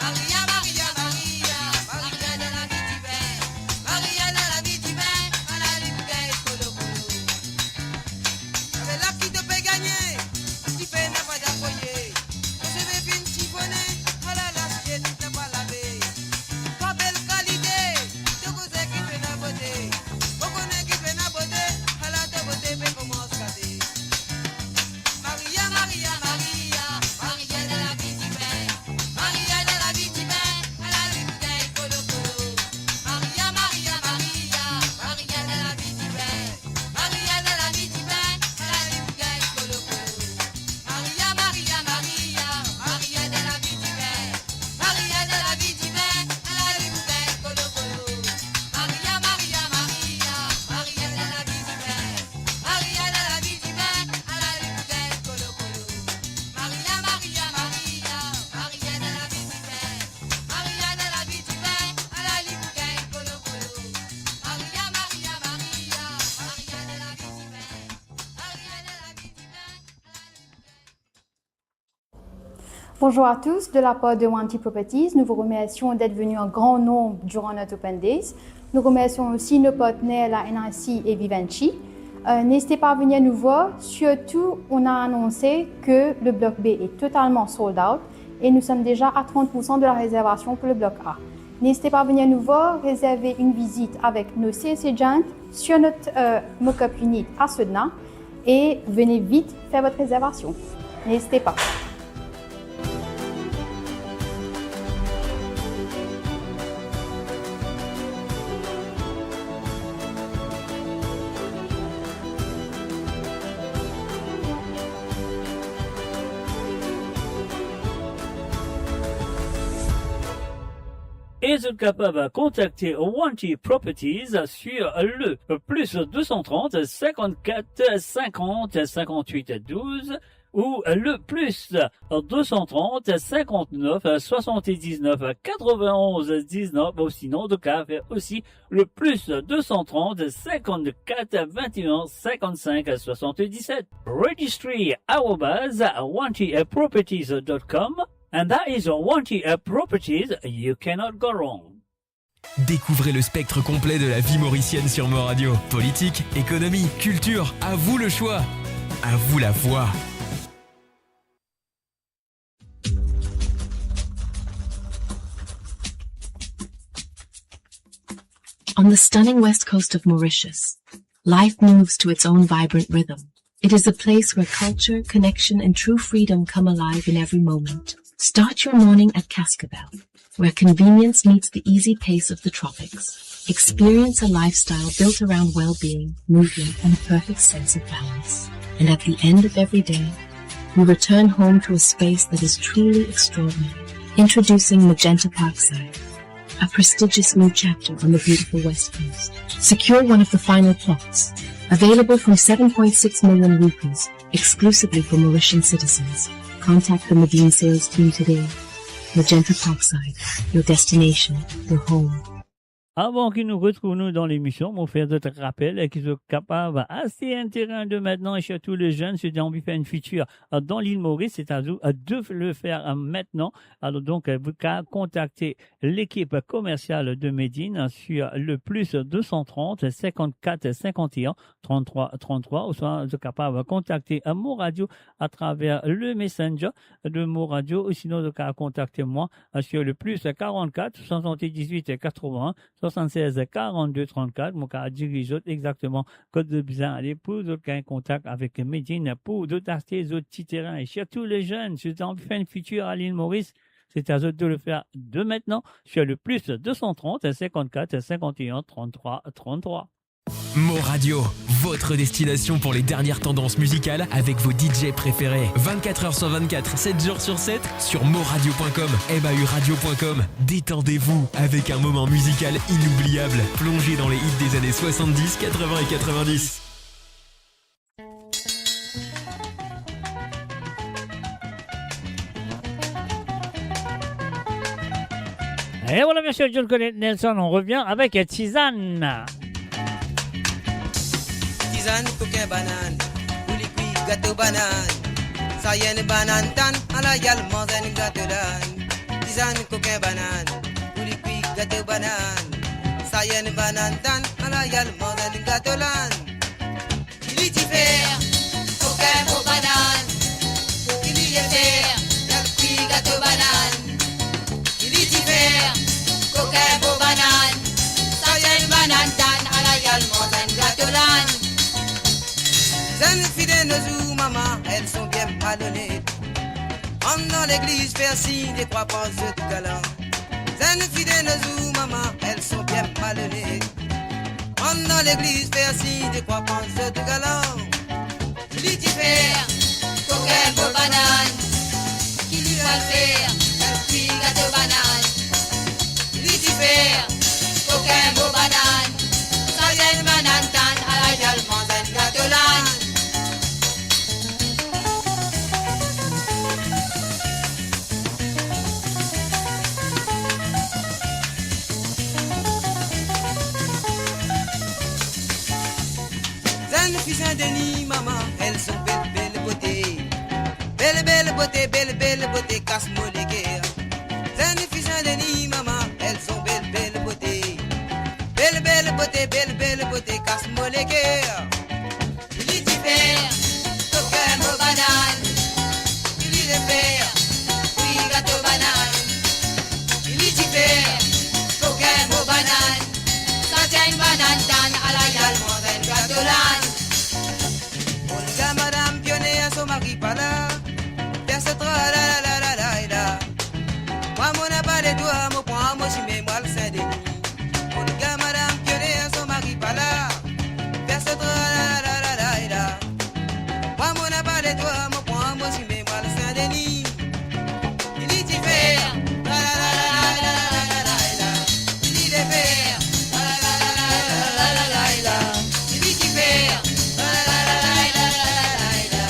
Maria, Maria, Maria, Maria dan lavi divin. Maria dan lavi divin, ala li pou gagn kolo kolo. Ave la ki to pe gagne, ki fer napa dafoye. To seve finn sifone, ala lasiet napa lave. Twa bel kalite, to koze ki fer napa bote. Mo kone ki fer napa bote, ala to bote pe koumans gate. Maria, Maria, Maria, Maria dan lavi divin. Maria dan lavi divin, ala li pou gagn kolo kolo. Maria, Maria, Maria, Maria dan lavi divin. Maria dan lavi divin, ala li pou gagn kolo kolo. Maria, Maria, Maria, Maria dan lavi divin. Maria dan lavi divin, ala li pou gagn kolo kolo. Maria, Maria, Maria, Maria dan lavi divin. Maria dan lavi divin, ala li pou gagn kolo kolo. Maria, Maria, Maria, Maria dan lavi divin. Maria dan lavi divin, ala li pou gagn kolo kolo. Maria, Maria, Maria, Maria dan lavi divin. Bonjour à tous, de la part de Wanty Properties, nous vous remercions d'être venus en grand nombre durant notre Open Days. Nous remercions aussi nos partenaires, la N I C et Vivendi. Euh, n'hésitez pas à venir nous voir. Surtout, on a annoncé que le bloc B est totalement sold out et nous sommes déjà à trente pour cent de la réservation pour le bloc A. N'hésitez pas à venir nous voir, réserver une visite avec nos sales agents sur notre, euh, mock-up unit à Sodna et venez vite faire votre réservation. N'hésitez pas. E zot kapav kontakte Wanty Properties sur le plus deux cent trente, cinquante-quatre, cinquante, cinquante-huit, douze ou le plus deux cent trente, cinquante-neuf, soixante-dix-neuf, quatre-vingt-onze, dix-neuf, ou sinon zot kapav fer osi le plus deux cent trente, cinquante-quatre, vingt et un, cinquante-cinq, soixante-dix-sept. Registry arobase wanty properties dot com, and that is Wanty Properties, you cannot go wrong. Découvrez le spectre complet de la vie mauricienne sur Mo Radio. Politique, économie, culture, à vous le choix. À vous la voix. On the stunning west coast of Mauritius, life moves to its own vibrant rhythm. It is a place where culture, connection, and true freedom come alive in every moment. Start your morning at Cascabel, where convenience meets the easy pace of the tropics. Experience a lifestyle built around well-being, movement, and a perfect sense of balance. And at the end of every day, you return home to a space that is truly extraordinary. Introducing Magenta Parkside, a prestigious new chapter on the beautiful West Coast. Secure one of the final plots, available from seven point six million rupees, exclusively for Mauritian citizens. Contact the Medin sales team today. Magenta Parkside, your destination, your home. Avan ki nou retrouv nou dan lemision, mo fer zot rapel ki zot kapav aste enn terin de mintnan, sirtou le zenn, si zot anvi fer enn fitir dan lil Moris, setadir de le fer mintnan. Alor donk, vous pouvez contacter l'équipe commerciale de Medin sur le plus deux cent trente, cinquante-quatre, cinquante et un, trente-trois, trente-trois, ouswa zot kapav kontakte Mo Radio atraver le Messenger de Mo Radio, ou sinon zot kapav kontakte mwa sur le plus quarante-quatre, soixante-dix-huit, quatre-vingts, soixante-seize, quarante-deux, trente-quatre. Mo kapav diriz zot exakteman kot zot bizin ale pou zot gagn kontak avek Medin, pou zot aste zot ti terin. E sirtou le zenn, si zot anvi fer enn fitir a lil Moris, c'est à zot de le faire dès maintenant sur le plus deux cent trente, cinquante-quatre, cinquante et un, trente-trois, trente-trois. Mo Radio, votre destination pour les dernières tendances musicales avec vos D J préférés. Vingt-quatre heures sur vingt-quatre, sept jours sur sept, sur mo radio point com, M A U radio point com. Détendez-vous avec un moment musical inoubliable. Plongez dans les hits des années soixante-dix, quatre-vingts et quatre-vingt-dix. Et voilà, monsieur John Kenneth Nelson, on revient avec Tizane. Tizane kokin banann, pou li kwi gato banann. Sa enn banann tann, ala al manz enn gato lann. Tizane kokin banann, pou li kwi gato banann. Sa enn banann tann, ala al manz enn gato lann. Ki li ti fer kokin mo banann? Ki li ti fer, al kwi gato banann? Ki li ti fer kokin mo banann? Sa enn banann tann, ala al manz enn gato lann. Zenn fi de nos jours, mama, elles sont bien malhonnêtes. Antre dan legliz, fer sign de krwa, pans zot galan. Zenn fi de nos jours, mama, elles sont bien malhonnêtes. Antre dan legliz, fer sign de krwa, pans zot galan. Ki li ti fer kokin mo banann? Ki li al fer, al kwi gato banann? Ki li ti fer kokin mo banann? Sa enn banann tann, ala al manz enn gato lann. Zenn fi Sin-Deni, mama, elles sont belle, belle beauté. Belle, belle beauté, belle, belle beauté, kas mo leker. Zenn fi Sin-Deni, mama, elles sont belle, belle beauté. Belle, belle beauté, belle, belle beauté, kas mo leker. Ki li ti fer kokin mo banann? Ki li ti fer kwi gato banann? Ki li ti fer kokin mo banann? Sa enn banann tann, ala al manz enn gato lann. Olga, madam pioner, son mari pa la. Fer so tra la la la la la la. Mwa mo napa letwa, mo pran mo simin, mo al Sin-Deni. Olga, madam pioner, son mari pa la. Fer so tra la la la la la. Mwa mo napa letwa, mo pran mo simin, mo al Sin-Deni. Ki li ti fer la la la la la. Ki li ti fer la la la la la. Ki li ti fer la la la la la.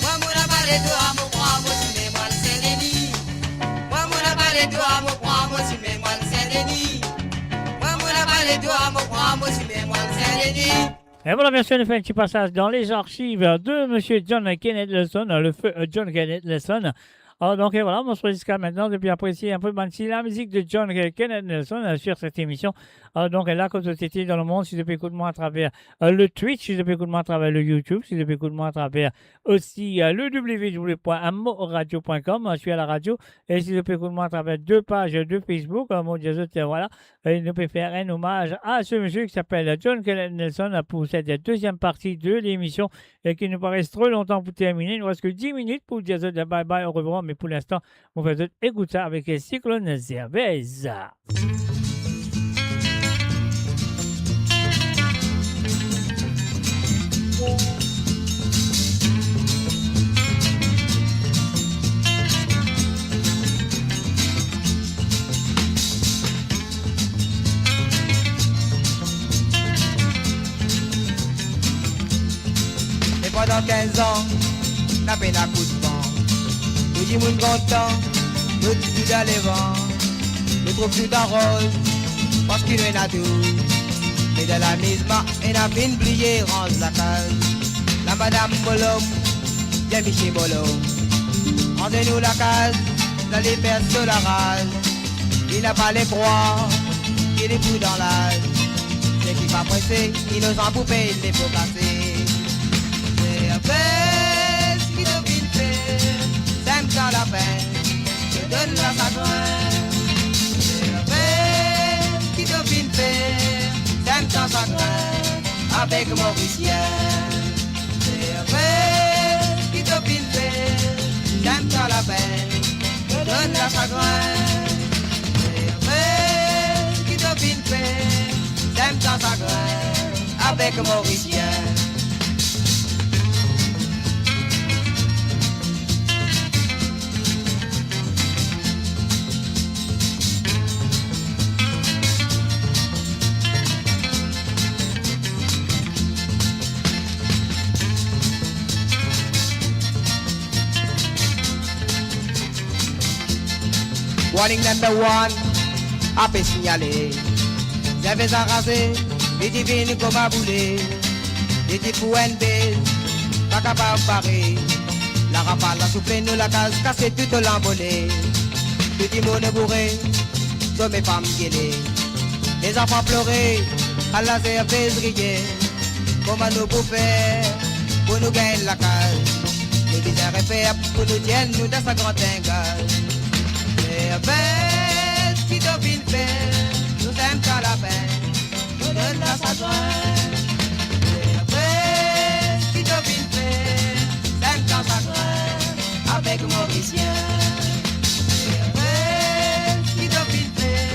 Mwa mo napa letwa, mo pran mo simin, mo al Sin-Deni. Mwa mo napa letwa, mo pran mo simin, mo al Sin-Deni. Mwa mo napa letwa, mo pran mo simin, mo al Sin-Deni. Et voilà, bien sûr, nous faisons un petit passage dans les archives de monsieur John Kenneth Nelson, le feu, euh, John Kenneth Nelson. Alors, donc, et voilà, on se retrouve jusqu'à maintenant, depuis apprécier un peu, ben, si la musique de John Kenneth Nelson, euh, sur cette émission. Alors, donc, là, comme société dans le monde, si vous écoutez moi à travers, euh, le Twitch, si vous écoutez moi à travers le YouTube, si vous écoutez moi à travers aussi, euh, le w w w point mo radio point com, euh, je suis à la radio, et si vous écoutez moi à travers deux pages de Facebook, euh, mon Dieu, euh, voilà, et nous pouvons faire un hommage à ce monsieur qui s'appelle John Kenneth Nelson, euh, pour cette deuxième partie de l'émission, et qui nous paraît trop longtemps pour terminer. Il nous reste que dix minutes pour dire bye bye, au revoir, mais pour l'instant, on va écouter ça avec Cyclone Zervez. Kinz an, nou pena koudvan. Tou dimoun kontan, nou tou dan levan. Nou trouv tou an roz, parski nou ena tou. Me dan lamizman, ena finn bliye ranz lakaz. La madam Bolom, bien misie Bolom. Ranze nou lakaz, nou ale fer so laraz. Li napa le krwar ki li pou dan laz. Seki pa prese, inozan pou pey lepo kase. Servez ki to finn fer, sem san lapin, to donn lasagrin. Servez ki to finn fer, sem san sagrin, avek Morisien. Servez ki to finn fer, sem san lapin, to donn lasagrin. Servez ki to finn fer, sem san sagrin, avek Morisien. Warning number one, ape signale. Servez araze, li ti vini kouma boule. Li ti pou enn bez, pa kapav bare. Larafal la soufle, nou lakaz kase tou lanbole. Tou dimoun boure, zom e fam gele. Lezanfan plore, ala servez riye. Kouma nou pou fer pou nou gagn lakaz? Nou bizin refer pou nou tir nou dan sa gran tingaz. Servez ki to finn fer, nou sem san lapin, to donn lasagrin. Servez ki to finn fer, sem san sagrin, avek Morisien. Servez ki to finn fer,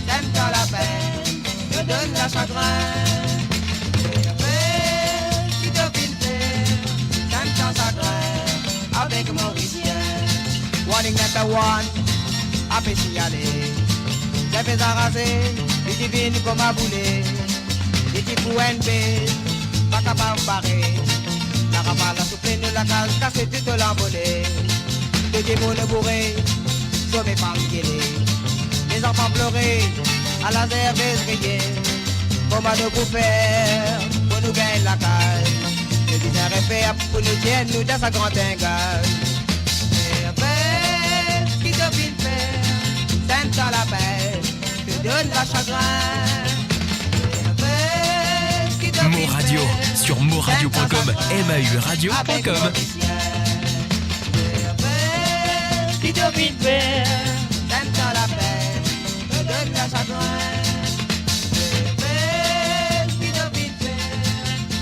sem san lapin, to donn lasagrin. Servez ki to finn fer, sem san sagrin, avek Morisien. Warning number one, ape signale. Servez araze, li ti vini kouma boule. Li ti pou enn bez, pa kapav bare. Larafal la soufle, nou lakaz kase tou lanbole. Tou dimoun boure, zom e fam gele. Lezanfan plore, ala servez riye. Kouma nou pou fer pou nou gagn lakaz? Nou bizin refer pou nou tir nou dan sa gran tingaz. Servez ki to finn fer, sem san lapin, to donn lasagrin. Servez ki to finn fer, Mon radio, sur moradio point com, M A U radio point com. Servez ki to finn fer, sem san lapin, to donn lasagrin. Servez ki to finn fer,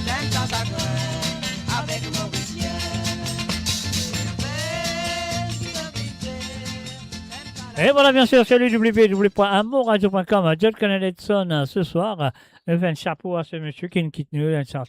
sem san sagrin, avek Morisien. Et voilà, bien sûr, sur le W W W point amourradio point com, John Connell Edson, euh, ce soir, euh, nous fait un chapeau à ce monsieur qui nous quitte, nous, un cha-,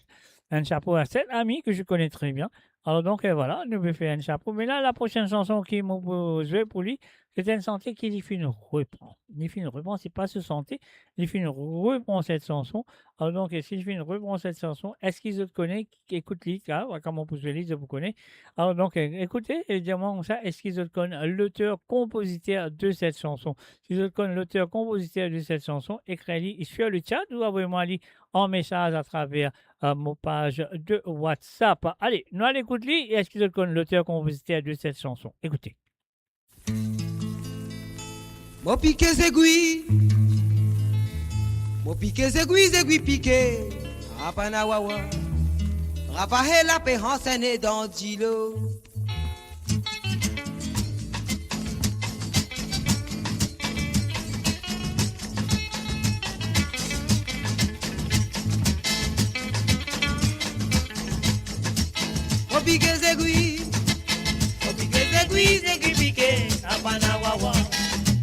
un chapeau à cet ami que je connais très bien. Alors donc, euh, voilà, nou pe fer enn chapo. Me la, la prosenn sanson ki mo pou zwe pou li, se enn sante ki li finn repran. Li finn repran, se pa so sante, li finn repran set sanson. Alors donc, si li finn repran set sanson, eski zot kone, ekout li, la, kouma pou zwe li, zot pou kone. Alors donc, euh, écoutez, et dites-moi ça, eski zot konn loter, konpoziter de set sanson? Si zot konn loter, konpoziter de set sanson, ekrir li sur le chat ou avoy mwa li an mesaz atraver, euh, mo paz de WhatsApp. Ale, nou al ekout li, e eski zot konn loter, konpoziter de set sanson? Ekoute. Mo pike zegwi, mo pike zegwi, zegwi pike, apana wawa, Raphaël ape ansene dan dilo. Mo pike zegwi, mo pike zegwi, zegwi pike, apana wawa,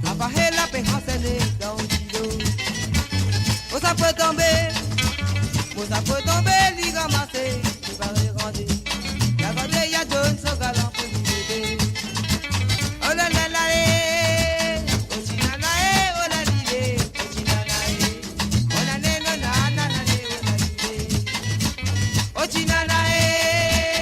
Raphaël ape ansene dan dilo. Mo sa pe tonbe, mo sa pe tonbe, li ramase, li pa regande. La gade, ya donn so galan pou li ede. Oh la la la, eh, oh ti nana, eh, oh la li, eh, oh ti nana, eh, oh la ne, no, na, na, na, ne, oh la li, eh, oh ti nana, eh.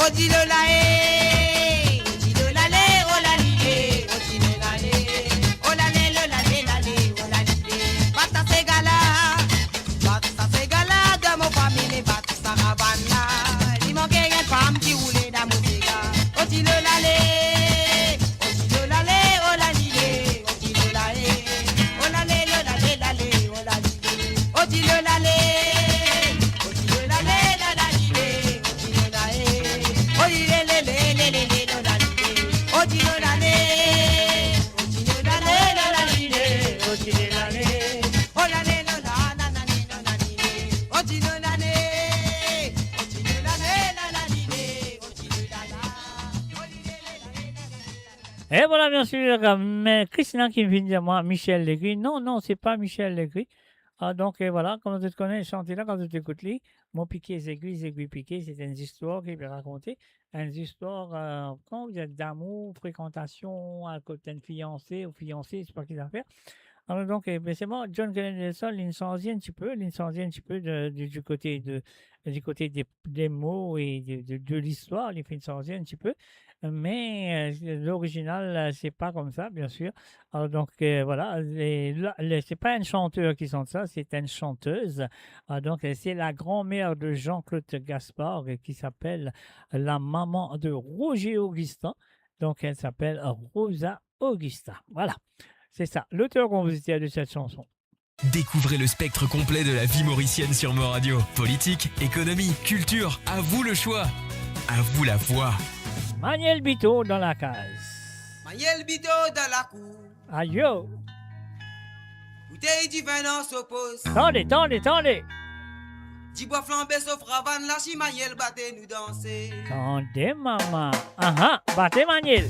Oti lo la e, oti lo la le, o la li le, oti lo la le, o la le lo la le la le, o la li le. Bat sa sega la, bat sa sega la, dan mo fami, me bat sa karavane la. Li manke enn fam ki roule dan mo sega. Oti lo la le, oti lo la le, o la li le, oti lo la e, o la le lo la le la le, o la li le. Oti lo la le, oti lo la le, la la li le, oti lo la e. Oti le le le le le le, lo la li le. Oti lo la le, oti lo la le, la la li le, oti lo la le. O la le lo la, la la li lo la li le. Oti lo la le, oti lo la le, la la li le, oti lo la la. Oti le le la le, la la li le. Et voilà, bien sûr, mais Christina ki vinn dir mwa Michel Legris. Non, non, se pa Michel Legris. Ah, donk, eh, voilà, kouma zot kone sante la, kan zot ekout li, mo pike zegwi, zegwi pike, se enn zistwar ki pe rakonte, enn zistwar, eh, kouma dir, damour, frekantasion, kot enn fianse ou fianse, se pa ki zafer. Alor, donk, eh, ben, se bon, John Kenneth Nelson, li sanz enn tipe, li sanz enn tipe de, de, du kote de, du kote de, de mo e de, de, de listwar, li finn sanze enn tipe. Me, eh, lorizinal, eh, se pa koumsa, bien sûr. Alor, donk, eh, voilà, le, la, le, se pa enn santer ki sant sa, se enn santez. Ah, donk, eh, se la granmère de Jean-Claude Gaspard, eh, ki s'appelle la maman de Roger Augustin. Donc, elle s'appelle Rosa Augustin. Voilà. C'est ça, l'auteur-compositeur de cette chanson. Découvrez le spectre complet de la vie mauricienne sur Mo Radio. Politique, économie, culture, à vous le choix. À vous la voix. Maniel Bito dan lakaz. Maniel Bito dan lakour. Ayo. Boutey divin dan so pos. Tande, tande, tande. Dibwa flanbe so fravann la, si Maniel bate nou danse. Tande, mama. Aha, bate Maniel.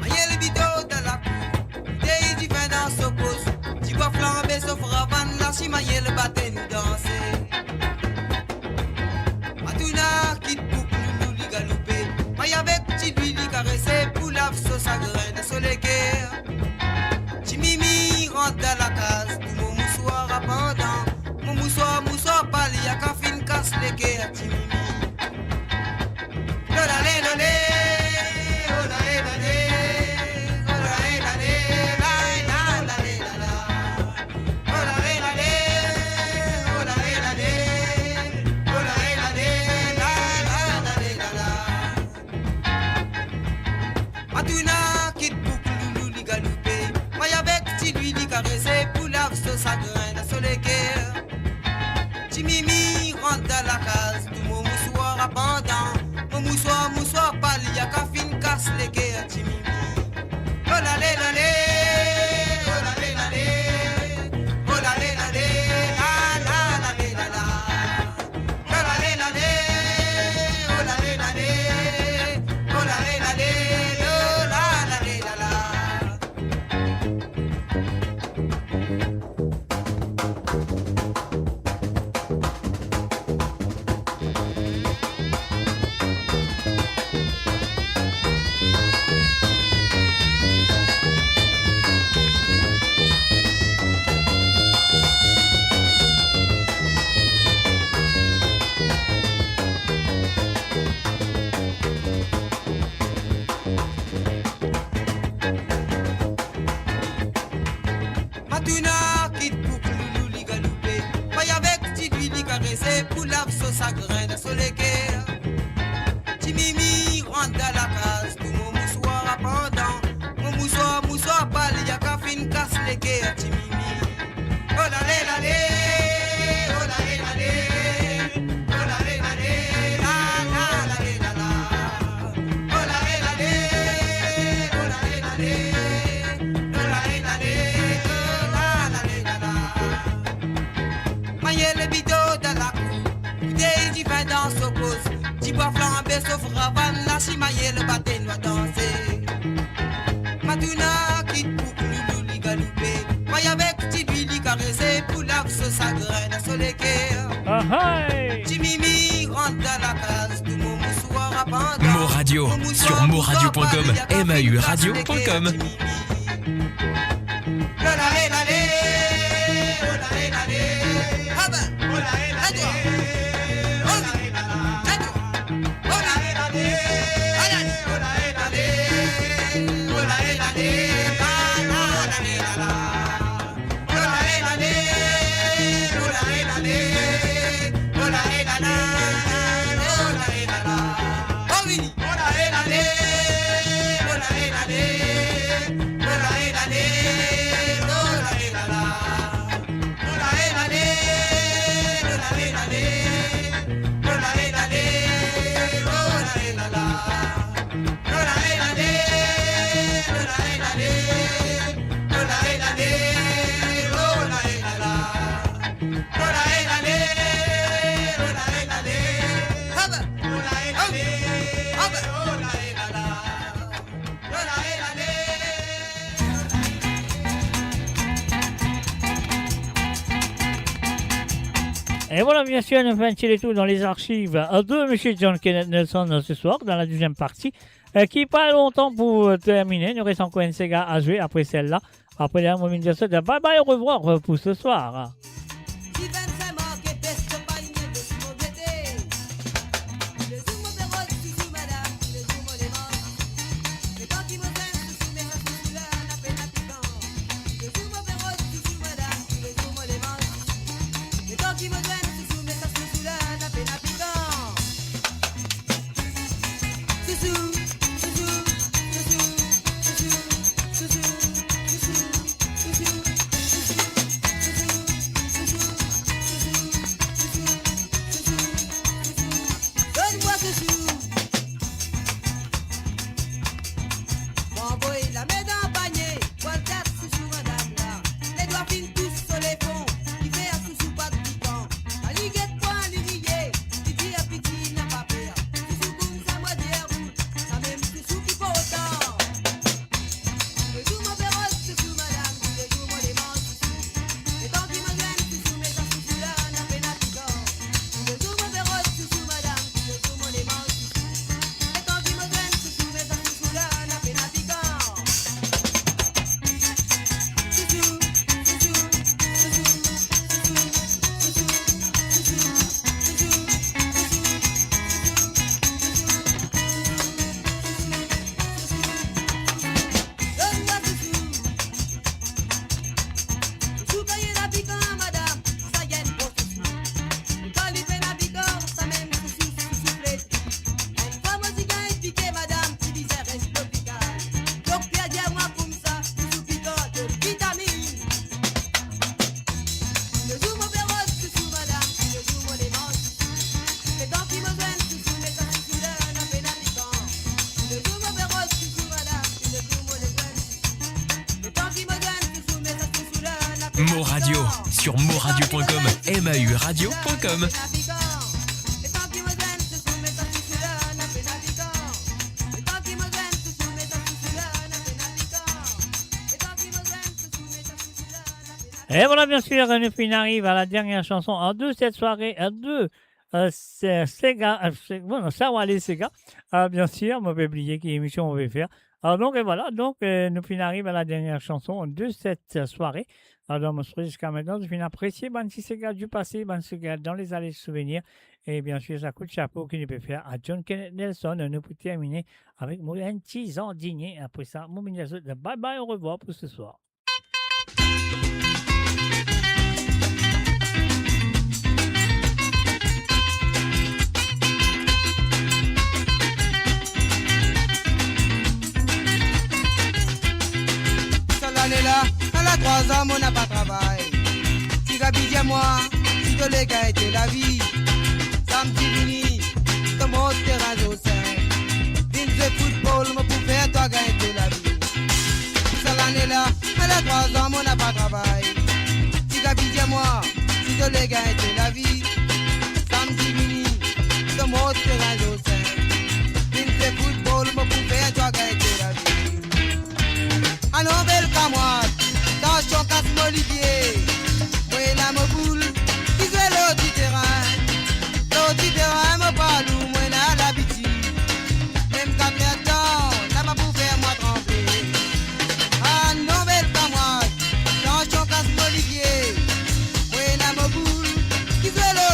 Maniel Bito dan lakour, boutey divin dan so pos, dibwa flanbe so fravann la, si Maniel bate nou danse. Matouna kit bouk loulou li galoupe, may avek ti lwil li karese pou lav so sagrin dan so leker. Ti Mimi rant dan lakaz, tou mo mouswar apandan. Mo mouswar, mouswar pa li, aka finn kas leker Ti Mimi. Lo la le, lo le, o la le, la le, o la le, la le, la, la, la le, la, la. O la le, la le, o la le, la le, o la le, la le, la, la, la le, la, la. Matouna kit bouk loulou li galoupe, may avek ti lwil li karese pou lav so sagrin dan so leker. Ti Mimi rant dan lakaz, tou mo mouswar apandan. Mo mouswar, mouswar pa li, aka finn kas leker Ti Mimi. O la le, la le, o la le, la le, o la le, la le, la, la, la le, la, la. Matouna kit bouk loulou li galoupe, may avek ti lwil li karese pou lav so sagrin dan so leker. Ti Mimi rant dan lakaz, tou mo mouswar apandan. Mo mouswar, mouswar pa li, aka finn kas leker Ti Mimi. O la le, la le, o la le, la le, o la le, la le, la, la, la le, la, la. O la le, la le, o la le, la le, o la le, la le, o la, la le, la, la. Maniel Bito dan lakour, boutey divin dan so pos, dibwa flanbe so fravann la, si Maniel bate nou a danse. Matouna kit bouk loulou li galoupe, may avek ti lwil li karese pou lav so sagrin dan so leker. Ahai! Ti Mimi rant dan lakaz, tou mo mouswar apandan. Mo Radio, sur moradio point com, M A U radio point com. Lo la le, la le, o la le, la le. Ah ben, o la le, la le, o la le, la le. Et voilà, bien sûr, nou fer enn ti retour dan lezarsiv, euh, de Monsieur John Kenneth Nelson, euh, ce soir, dan la deuxième partie, euh, ki pa lontan pou, euh, termine. Nou res ankor enn sega a zwe apre sel-la. Apre la, mo vinn dir sa, bye bye, au revoir, euh, pour ce soir. Donn mwa sousou. Mo anvoy lame dan panie, pou al kat sousou madam la. Ledwa finn tous so lefon, li fer sousou pa pikan. Kan li get mwa, li riye, li dir piti napa per. Sousou koumsa mo dir ou, samem sousou ki pou otan. Lezour mo pe rod sousou madam, lezour mo demann sousou. Letan ki mo zwenn sousou, me sa sousou la, napa pena pikan. Lezour mo pe rod sousou madam, lezour mo demann sousou. Letan ki mo zwenn sousou, me sa sousou la, napa pena pikan. Sousou, sousou, sousou, sousou, sousou, sousou. Donn mwa sousou. Sousou kan li ena pikan, madam, sa gagn bon sousou. Kan li pena pikan, samem sousou, sousou fle. Enn fwa mo ti gagn pike, madam, ti bizin res lopital. Dokter dir mwa koumsa, sousou pikan, donn vitaminn. Lezour mo pe rod sousou madam, lezour mo demann sousou. Letan ki mo zwenn sousou, me sa sousou la, napa pena pikan. Lezour mo pe rod sousou madam, lezour mo demann sousou. Letan ki mo zwenn sousou, me sa sousou la, napa pena pikan. Mo Radio, sur moradio point com, M A U radio point com. Letan ki mo zwenn sousou, me sa sousou la, napa pena pikan. Letan ki mo zwenn sousou, me sa sousou la, napa pena pikan. Letan ki mo zwenn sousou, me sa sousou la, napa pena pikan. Et voilà, bien sûr, nou finn ariv à la dernière chanson en de cette soirée, en de, euh, se-, sega, euh, se-, bon, non, sa va ale sega. Ah, bien sûr, mo pe bliye ki emision mo pe fer. Ah, donc, et voilà, donc, euh, nou finn ariv à la dernière chanson de cette soirée. Alors, mo swete ziska aster, zot finn apresie bann ti sega du passé, bann sega dans les années souvenirs. Et bien sûr, sa kout chapo ki nou pe fer a John Kenneth Nelson. Nou pou termine avek mo enn ti zandinie. Apre sa, mo vinn dir zot bye bye, au revoir pour ce soir. Sa lane la, sa la trwa zan mo napa travay. Ti Gaby dir mwa, si to le gagn to lavi, samdi vini, to mont terin Zosin. Vinn zwe foutbol, mo pou fer twa gagn to lavi. Sa lane la, sa la trwa zan mo napa travay. Ti Gaby dir mwa, si to le gagn to lavi, samdi vini, to mont terin Zosin. Vinn zwe foutbol, mo pou fer twa gagn to lavi. Alon bel kamwad, tansion kas mo lipie. Mo ena mo boul, ki zwe lor ti terin. Lor ti terin mo pa lou, mo ena labitid. Mem kater tan, napa pou fer mwa tranble. Alon bel kamwad, tansion kas mo lipie. Mo ena mo boul, ki zwe lor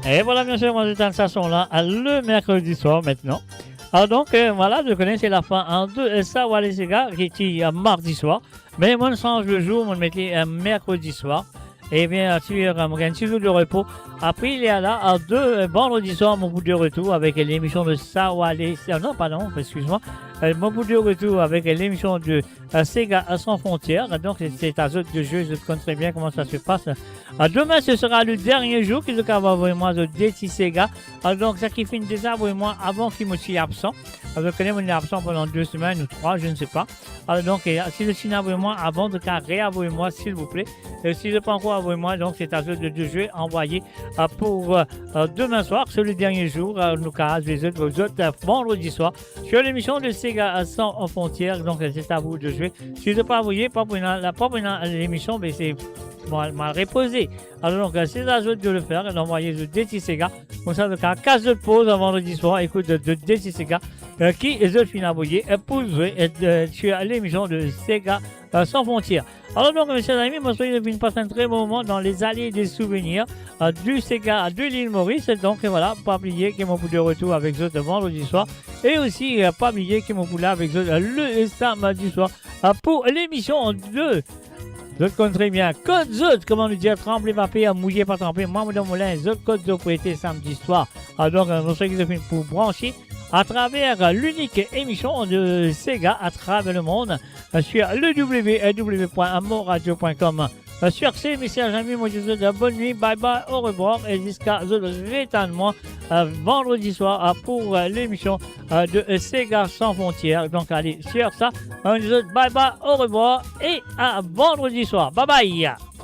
E vwala, mezanmi, mwa, zot tann sa son la, a, le merkredi swar aster. A, donk, e, vwala, zot kone se lafin, a, de, e, Sa W Ale Sega, ki ti, a, mardi swar. Me mo'nn sanz le zour, mo'nn mete, e, merkredi swar. Ebien, a, ti, e, mo gagn ti zour de repo. Apre, lerla, a, de, e, vandredi swar, mo pou de retour avek lemision de Sa W Ale, e, non, pardon, excuse-moi. E, mo pou de retour avek lemision de, e, Sega Sans Frontières. Donk, se, se a zot de zwe, zot konn tre bien kouma sa se pas. A, demain, ce sera le dernier jour ki zot kapav avoy mwa zot de ti sega. A, donk, seki finn deza avoy mwa avan ki mo ti absan. A, zot kone mo'nn absan pandan de semenn ou trwa, je ne sais pas. A, donk, e, si zot finn avoy mwa avan, zot kapav reavoy mwa, silvouple. E si zot pankor avoy mwa, donk, se a zot de, de zwe, anvoye, a, pou, e, e, demain soir, c'est le dernier jour, e, nou kapav zwe zot, zot, e, vandredi swar, sur l'émission de Sega Sans Frontières. Donk, se a zot de zwe. Si zot pa avoye, pa pou ena, la, pa pou ena lemision, me se, mo al, mo al repoze. Alor, donk, se a zot de le fer, anvoye zot de ti sega. Koumsa, zot kapav kas zot poz vandredi swar, ekout zot, zot de ti sega, e, ki zot finn avoye, e, pou zwe, e, de, sur l'émission de Sega, e, Sans Frontières. Alor, donk, mezanmi, mo swete zot vinn pas enn tre bon moman dans les allées des souvenirs, e, du Sega de l'île Maurice. Donk, e, vwala, pa bliye ki mo pou de retour avek zot vandredi swar. E osi, e, pa bliye ki mo pou la avek zot, e, le samdi swar, e, pou lemision de, zot konn tre bien, kot zot, kouma nou dir, tranble pa per, mouye pa tranpe, mwa mo dan mo linz, zot kot zot pou ete samdi swar. A, donk, e, mo swete ki zot finn pou branse atraver, e, l'unique émission de Sega à travers le monde, e, sur le w w w point moradio point com. E, sur ce, mezanmi, mo dir zot, e, bonn nwi, bye bye, au revoir, e ziska zot retann mwa, e, vandredi swar, e, pou, e, lemision, e, de, e, Sega Sans Frontières. Donk, ale, sur sa, e, nou dir zot bye bye, au revoir, e a vandredi swar. Bye bye.